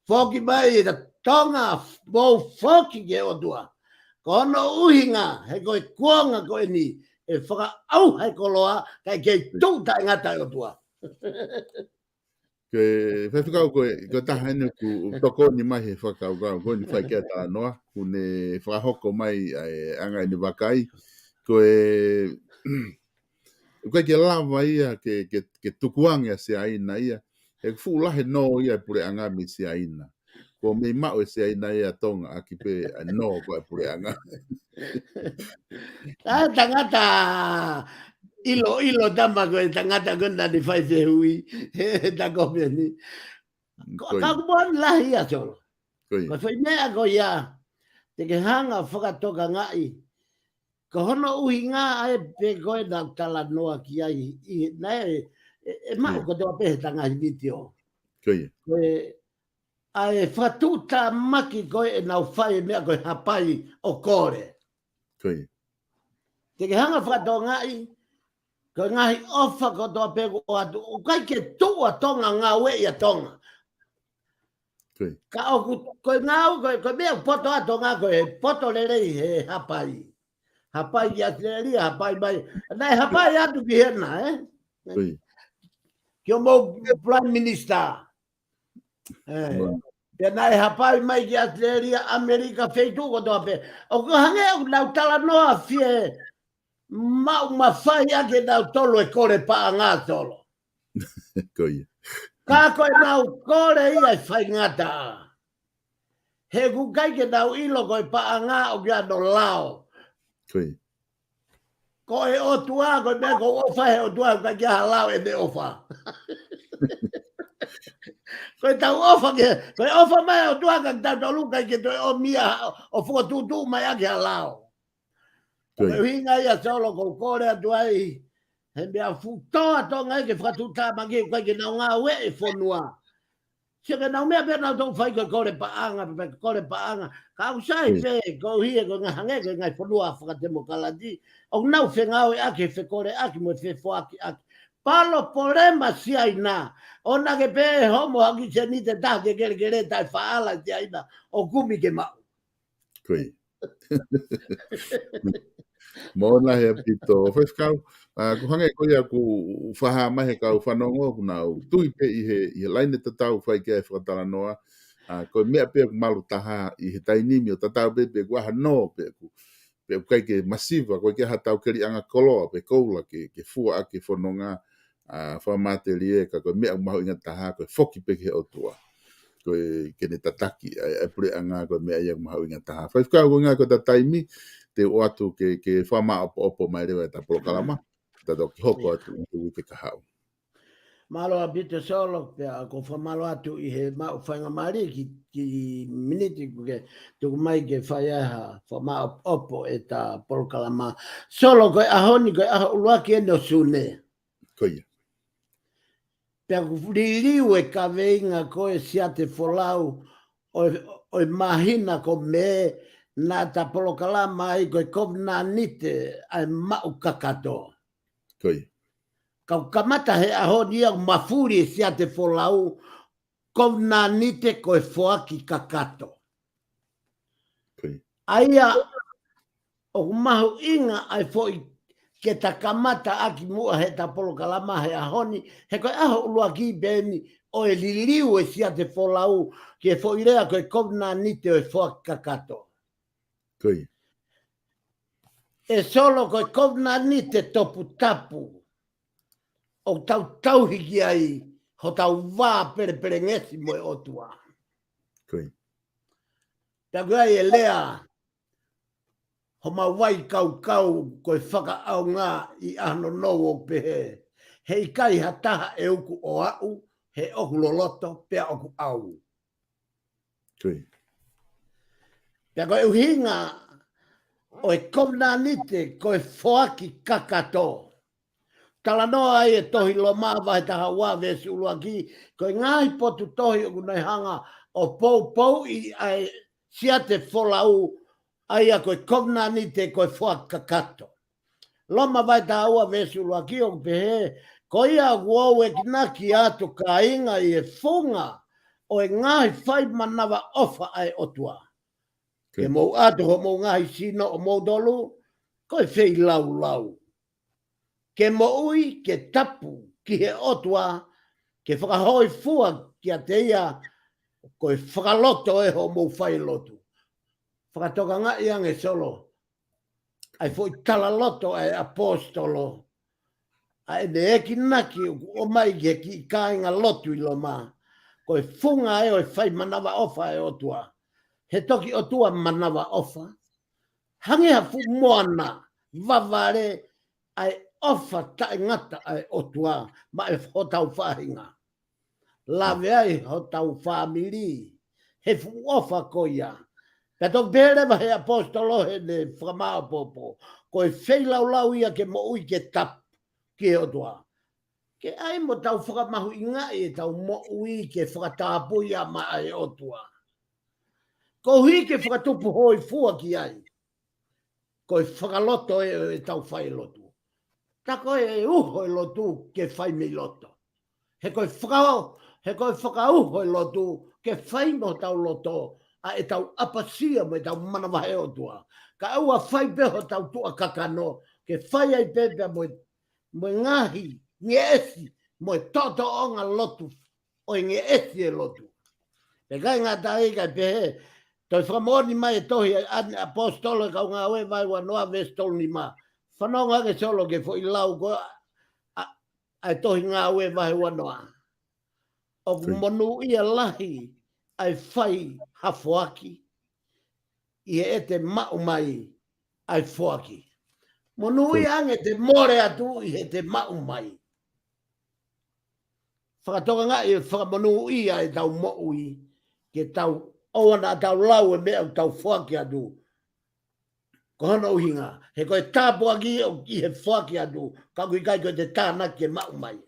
Foki mai e ta Tonga, mou foki ki he ʻOtua. Ko hono ʻuhinga, he ko e kuonga ko eni, ʻe fakaʻauha e koloa, kae kei tuʻu taʻengata e ʻOtua. Ko e faifekau ko e, ko e taha eni ʻoku tokoni mai he fakakaukau, ko eni fai ke talanoa, ʻoku ne fakahoko mai ʻa e anga ʻene vakai, ko e, ʻoku ʻikai ke lava ia ke, ke, ke tukuange ʻa Siaina ia, he ʻoku fuʻu lahi nō ia e puleʻanga mei Siaina. Ko e mei maʻu ʻe Siaina ia Tonga ʻaki pē ʻa e nō ko e puleʻanga. ʻA e tangata ʻiloʻilo tama ko e tangata ko ena ni fai fehuʻi he ta ko eni. Ka ʻoku moʻoni lahi ia Solo. Ko e foʻi meʻa ko ia, te ke hanga fakatokangaʻi. Ko hono ʻuhinga ʻa e pē ko e naʻu talanoa ki ai, ʻi, naʻe, ʻe, ʻe maʻu kotoa pē he ta ngaahi vitiō. Ko e, ʻa e fakatuʻutāmaki ko ē ʻenau fai e meʻa ko e hapai ʻo kole. Te ke hanga fakatokangaʻi, ko e ngaahi ʻofa kotoa pē kuo ʻoatu, ʻoku ʻikai ke tuʻu ʻa Tonga ngāueʻi ʻa Tonga. Ka ʻoku, ko e ngāue, ko e, ko e meʻa poto ʻa Tonga ko e poto lelei he hapai. Hapai ki ʻAositelēlia, hapai mai. Naʻe hapai atu ki hena, ē? Ki homou Prime Minister. Pea naʻe hapai mai ki ʻAositelēlia, ʻAmelika, feituʻu kotoa pē. ʻOku hangē ʻoku nau talanoa fie maʻu mafai ʻa kinautolu e kole paʻanga Solo. Ka ko ʻenau kole ia ʻe faingataʻa. He ʻoku ʻikai ke nau ʻilo ko e paʻanga ʻoku ʻi ai hono lao. Ko e ʻOtua, ko e meʻa ʻoku ʻofa he ʻOtua, ʻoku ʻikai ke ʻi ai ha lao ʻene ʻofa. Ko ʻetau ʻofa ke, ko e ʻofa mai ʻOtua ka tau tolu ʻikai ke toe ʻomi ia ʻo fokotuʻutuʻu mai ʻaki ha lao. Ko e ʻuhinga ia Solo ʻoku ou kole atu ai, he meʻa fuʻu tō ʻa Tonga ke fakatuʻutāmaki ʻoku ʻikai ke nau ngāueʻi e fonua. Sio ke nau meʻa pē nau toki fai ko e kole paʻanga, pē kole paʻanga. Ka ʻoku sai pē, ko hie ko e ngaahi hangē ko e ngaahi fonua fakatemokalati. ʻOku nau fengāueʻaki, fekoleʻaki, mo fefoakiʻaki. Palopalema Siaina. ʻOua ke pehē homo haki seniti ʻe taha ke kelekele taʻefaʻala Siaina ʻo kumi ke maʻu. Mālō lahi ʻaupito. Faifekau, ʻoku hangē ko ia ʻoku fakahā mai he kau fanongo, ʻoku nau tui pē ʻi he, ʻi he laine tatau fai ki ai e fakatalanoa. Ko e meʻa pē ʻoku malu taha ʻi he taimi ni ʻo tatau pē pe ʻoku ʻi ai hano, pe ʻoku, pe ʻoku ʻikai ke masiva, ʻoku ʻikai ke ʻi ai haʻatau keliʻanga koloa, pe koula ke, ke fua ʻaki e fononga, ʻa, fakamatelie ka ko e meʻa ʻoku mahuʻinga taha, ko e foki pē ki he ʻOtua. Ko e ke ne tataki, ʻa e, ʻa e puleʻanga ko e meʻa ia ʻoku mahuʻinga taha. Faifekau ko e ngaahi ko e taimi, te u ʻoatu ke, ke fakamāʻopoʻopo mai leva ʻeta polokalama, ta toki hoko atu ʻi he uike kahaʻu. Mālō ʻaupito Solo, pea ʻoku ou fakamālō atu ʻi he maʻu faingamālie ki, ki miniti ʻoku ke tuku mai ke fai ai ha fakamāʻopoʻopo ʻeta polokalama. Solo ko e ʻaho ni, ko e ʻaho ʻuluaki ʻeni ʻo Sune. Ko ia. Pea ʻoku liliu e kaveinga ko e Siatefolau ʻo e, ʻo e māhina ko Mē naʻa ta polokalama ai ko e kovinānite ʻa e maʻu kakato. Ko ia. Ka ʻoku kamata he ʻaho ni ia ʻoku mafuli e Siatefolau kovinānite ko e foaki kakato. Ko ia. ʻA ia ʻoku mahuʻinga ʻa e foʻi ke ta kamata ʻaki muʻa heʻeta polokalama he ʻaho ni, he ko e ʻaho ʻuluaki pē ʻeni ʻo e liliu e Siatefolau ki he foʻi lea ko e kovinānite ʻo e foaki kakato. Ko ia. ʻE Solo ko e kovinānite toputapu ʻoku tau tauhi ki ai hotau vā pelepelengesi mo e ʻOtua. Ko ia. Pea ʻoku ʻi ai e lea, homau vai kaukau ko e fakaʻaonga ʻi ʻAhononou ʻoku pehē, he ʻikai ha taha ʻe uku ʻo aʻu, he ʻoku loloto, pea ʻoku ʻau. Ko ia. Pea ko e ʻuhinga ʻo e kovinānite ko e foaki kakato. Talanoa ai e tohi Loma vahe taha ua veesi ʻuluaki, ko e ngaahi potu tohi ʻoku nau hanga ʻo poupouʻi ʻa e Siatefolau, ʻa ia ko e kovinānite ko e foaki kakato. Loma vahe taha ua veesi ʻuluaki ʻoku pehē, ko ia ʻoku ou ekinaki atu kāinga ʻi he funga ʻo e ngaahi fai manavaʻofa ʻa e ʻOtua. Ke mou ʻatu homou ngaahi sino ʻomoutolu, ko e feilaulau. Ke moʻui, ke tapu, ki he ʻOtua, ke fakahōifua kiate ia, ko e fakaloto ʻe hoʻomou fai lotu. Fakatokangaʻi ange Solo, ʻa e foʻi talaloto ʻa e ʻaposetolo, ʻa ʻene ekinaki ʻoku ʻomai ki he kiʻi kāinga lotu ʻi Loma, ko e funga ē ʻo e fai manavaʻofa ʻa e ʻOtua. He toki ʻOtua manavaʻofa. Hangē ha fuʻu moana vavale ʻa e ʻofa taʻengata ʻa e ʻOtua maʻa hotau faʻahinga. Lave ai hotau fāmili, he fuʻu ʻofa ko ia. Pea toki pehē leva he ʻaposetolo heʻene fakamāʻopoʻopo, ko e feilaulau ia ke moʻui ke tapu ki he ʻOtua. Ke ʻai mo tau fakamahuʻingaʻi ʻetau moʻui ke fakatapui ia maʻa e ʻOtua. Koeʻuhi ke fakatupu hōifua ki ai. Ko e fakaloto ē ʻo ʻetau fai lotu. Ta ko e uho e lotu ke fai mei loto. He ko e faka-, he ko e fakauho e lotu ke fai mo hotau loto ʻa ʻetau ʻapasia mo ʻetau manavahē ʻOtua. Kae ʻoua fai pē hotau tuʻa kakano, ke fai ai pē pea mo e mo e ngaahi ngeʻesi, mo e toʻotoʻonga lotu, ʻo e ngeʻesi e lotu. Pea ʻikai ngata ai kae pehē, toe fakamoʻoni mai e tohi ʻa e ʻaposetolo ʻi he Kau Ngāue vahe uanoa veesi tolunima. Fanongo ange Solo ki he foʻi lau ko ē ʻa, ʻa e tohi Ngāue vahe uanoa. ʻOku monūʻia lahi ʻa e fai ha foaki, ʻi heʻete maʻu mai ʻa e foaki. Monūʻia ange ʻete mole atu ʻi heʻete maʻu mai. Fakatokangaʻi ʻe fakamonūʻia ʻetau moʻui, ke tau ʻoua naʻa tau lau e meʻa ʻoku tau foaki atu. Ko hono ʻuhinga, he ko e tāpuaki ʻoku ʻi he foaki atu, ka ʻoku ʻikai ko ʻete tānaki ke maʻu mai.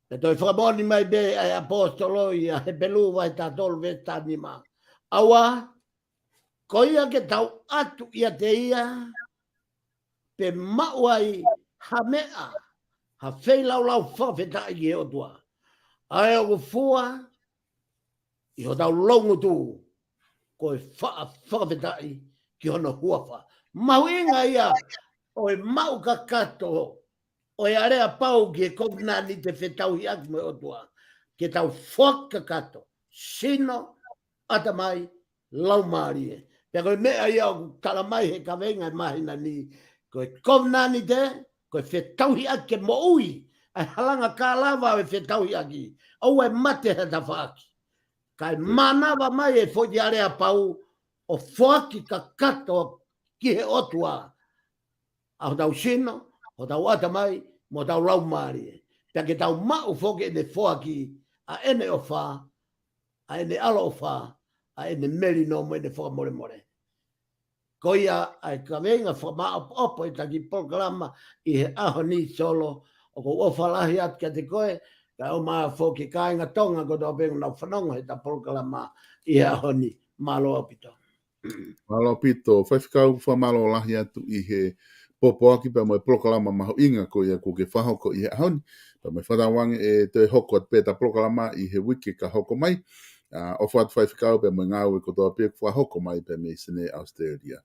Pea toe fakamoʻoni mai pē ʻa e ʻaposetolo ʻia Hepelū vahe taha tolu veesi taha nima. ʻAua, ko ia ke tau ʻatu ʻiate ia, pe maʻu ai ha meʻa, ha feilaulau fakafetaʻi ki he ʻOtua. ʻA ē ʻoku fua ʻi hotau loungutu, ko e faʻa fakafetaʻi ki hono huafa. Mahuʻinga ia ʻo e maʻu kakato ʻo e aleapau ki he kovinānite fetauhiʻaki mo e ʻOtua. Ke tau foaki kakato, sino, ʻatamai, laumālie. Pea ko e meʻa ia ʻoku tala mai he kaveinga ʻo e māhina ni, ko e kovinānite, ko e fetauhiʻaki ke moʻui, ʻa e halanga ka lava ʻo e fetauhiʻaki, ʻoua ʻe mate ha tafaʻaki. Kae mānava mai e foʻi aleapau ʻo foaki kakato ki he ʻOtua ʻa hotau sino, hotau ʻatamai, mo hotau laumālie. Pea ke tau maʻu foki ʻene foaki ʻa ʻene ʻofa, ʻa ʻene ʻaloʻofa, ʻa ʻene melino mo ʻene fakamolemole. Ko ia ʻa e kaveinga fakamāʻopoʻopo ʻi he taki polokalama ʻi he ʻaho ni Solo, ʻoku ou ʻofa lahi atu kiate koe, kae ʻumaʻā foki kāinga Tonga kotoa pē ʻoku nau fanongo he ta polokalama ʻi he ʻaho ni. Mālō ʻaupito. Mālō ʻaupito, Faifekau, fakamālō lahi atu ʻi he pōpoaki pea mo e polokalama mahuʻinga ko ia kuo ke fakahoko ʻi he ʻaho ni. Pea mo e fakatauange ʻe toe hoko atu pē ta polokalama ʻi he uike ka hoko mai. ʻA, ʻofa atu Faifekau pea mo e ngāue kotoa pē kuo fakahoko mai pea mei Senē, Australia.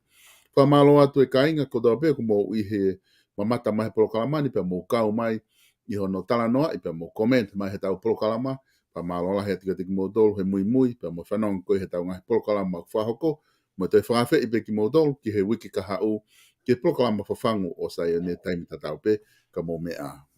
Fakamālō atu e kāinga kotoa pē kuo mou ʻi he mamata mai he polokalama ni pea mou kau mai ʻi hono talanoaʻi pea mo comment mai he tau polokalama. Fakamālō lahi atu kiate kimoutolu he muimui pea mo fanongo ko ē he tau ngaahi polokalama kuo fakahoko, mo e toe fakaafeʻi pē kimoutolu ki he uike ka haʻu ki he polokalama fafangu ʻo Saione taimi tatau pē. Ka mou meʻa ā.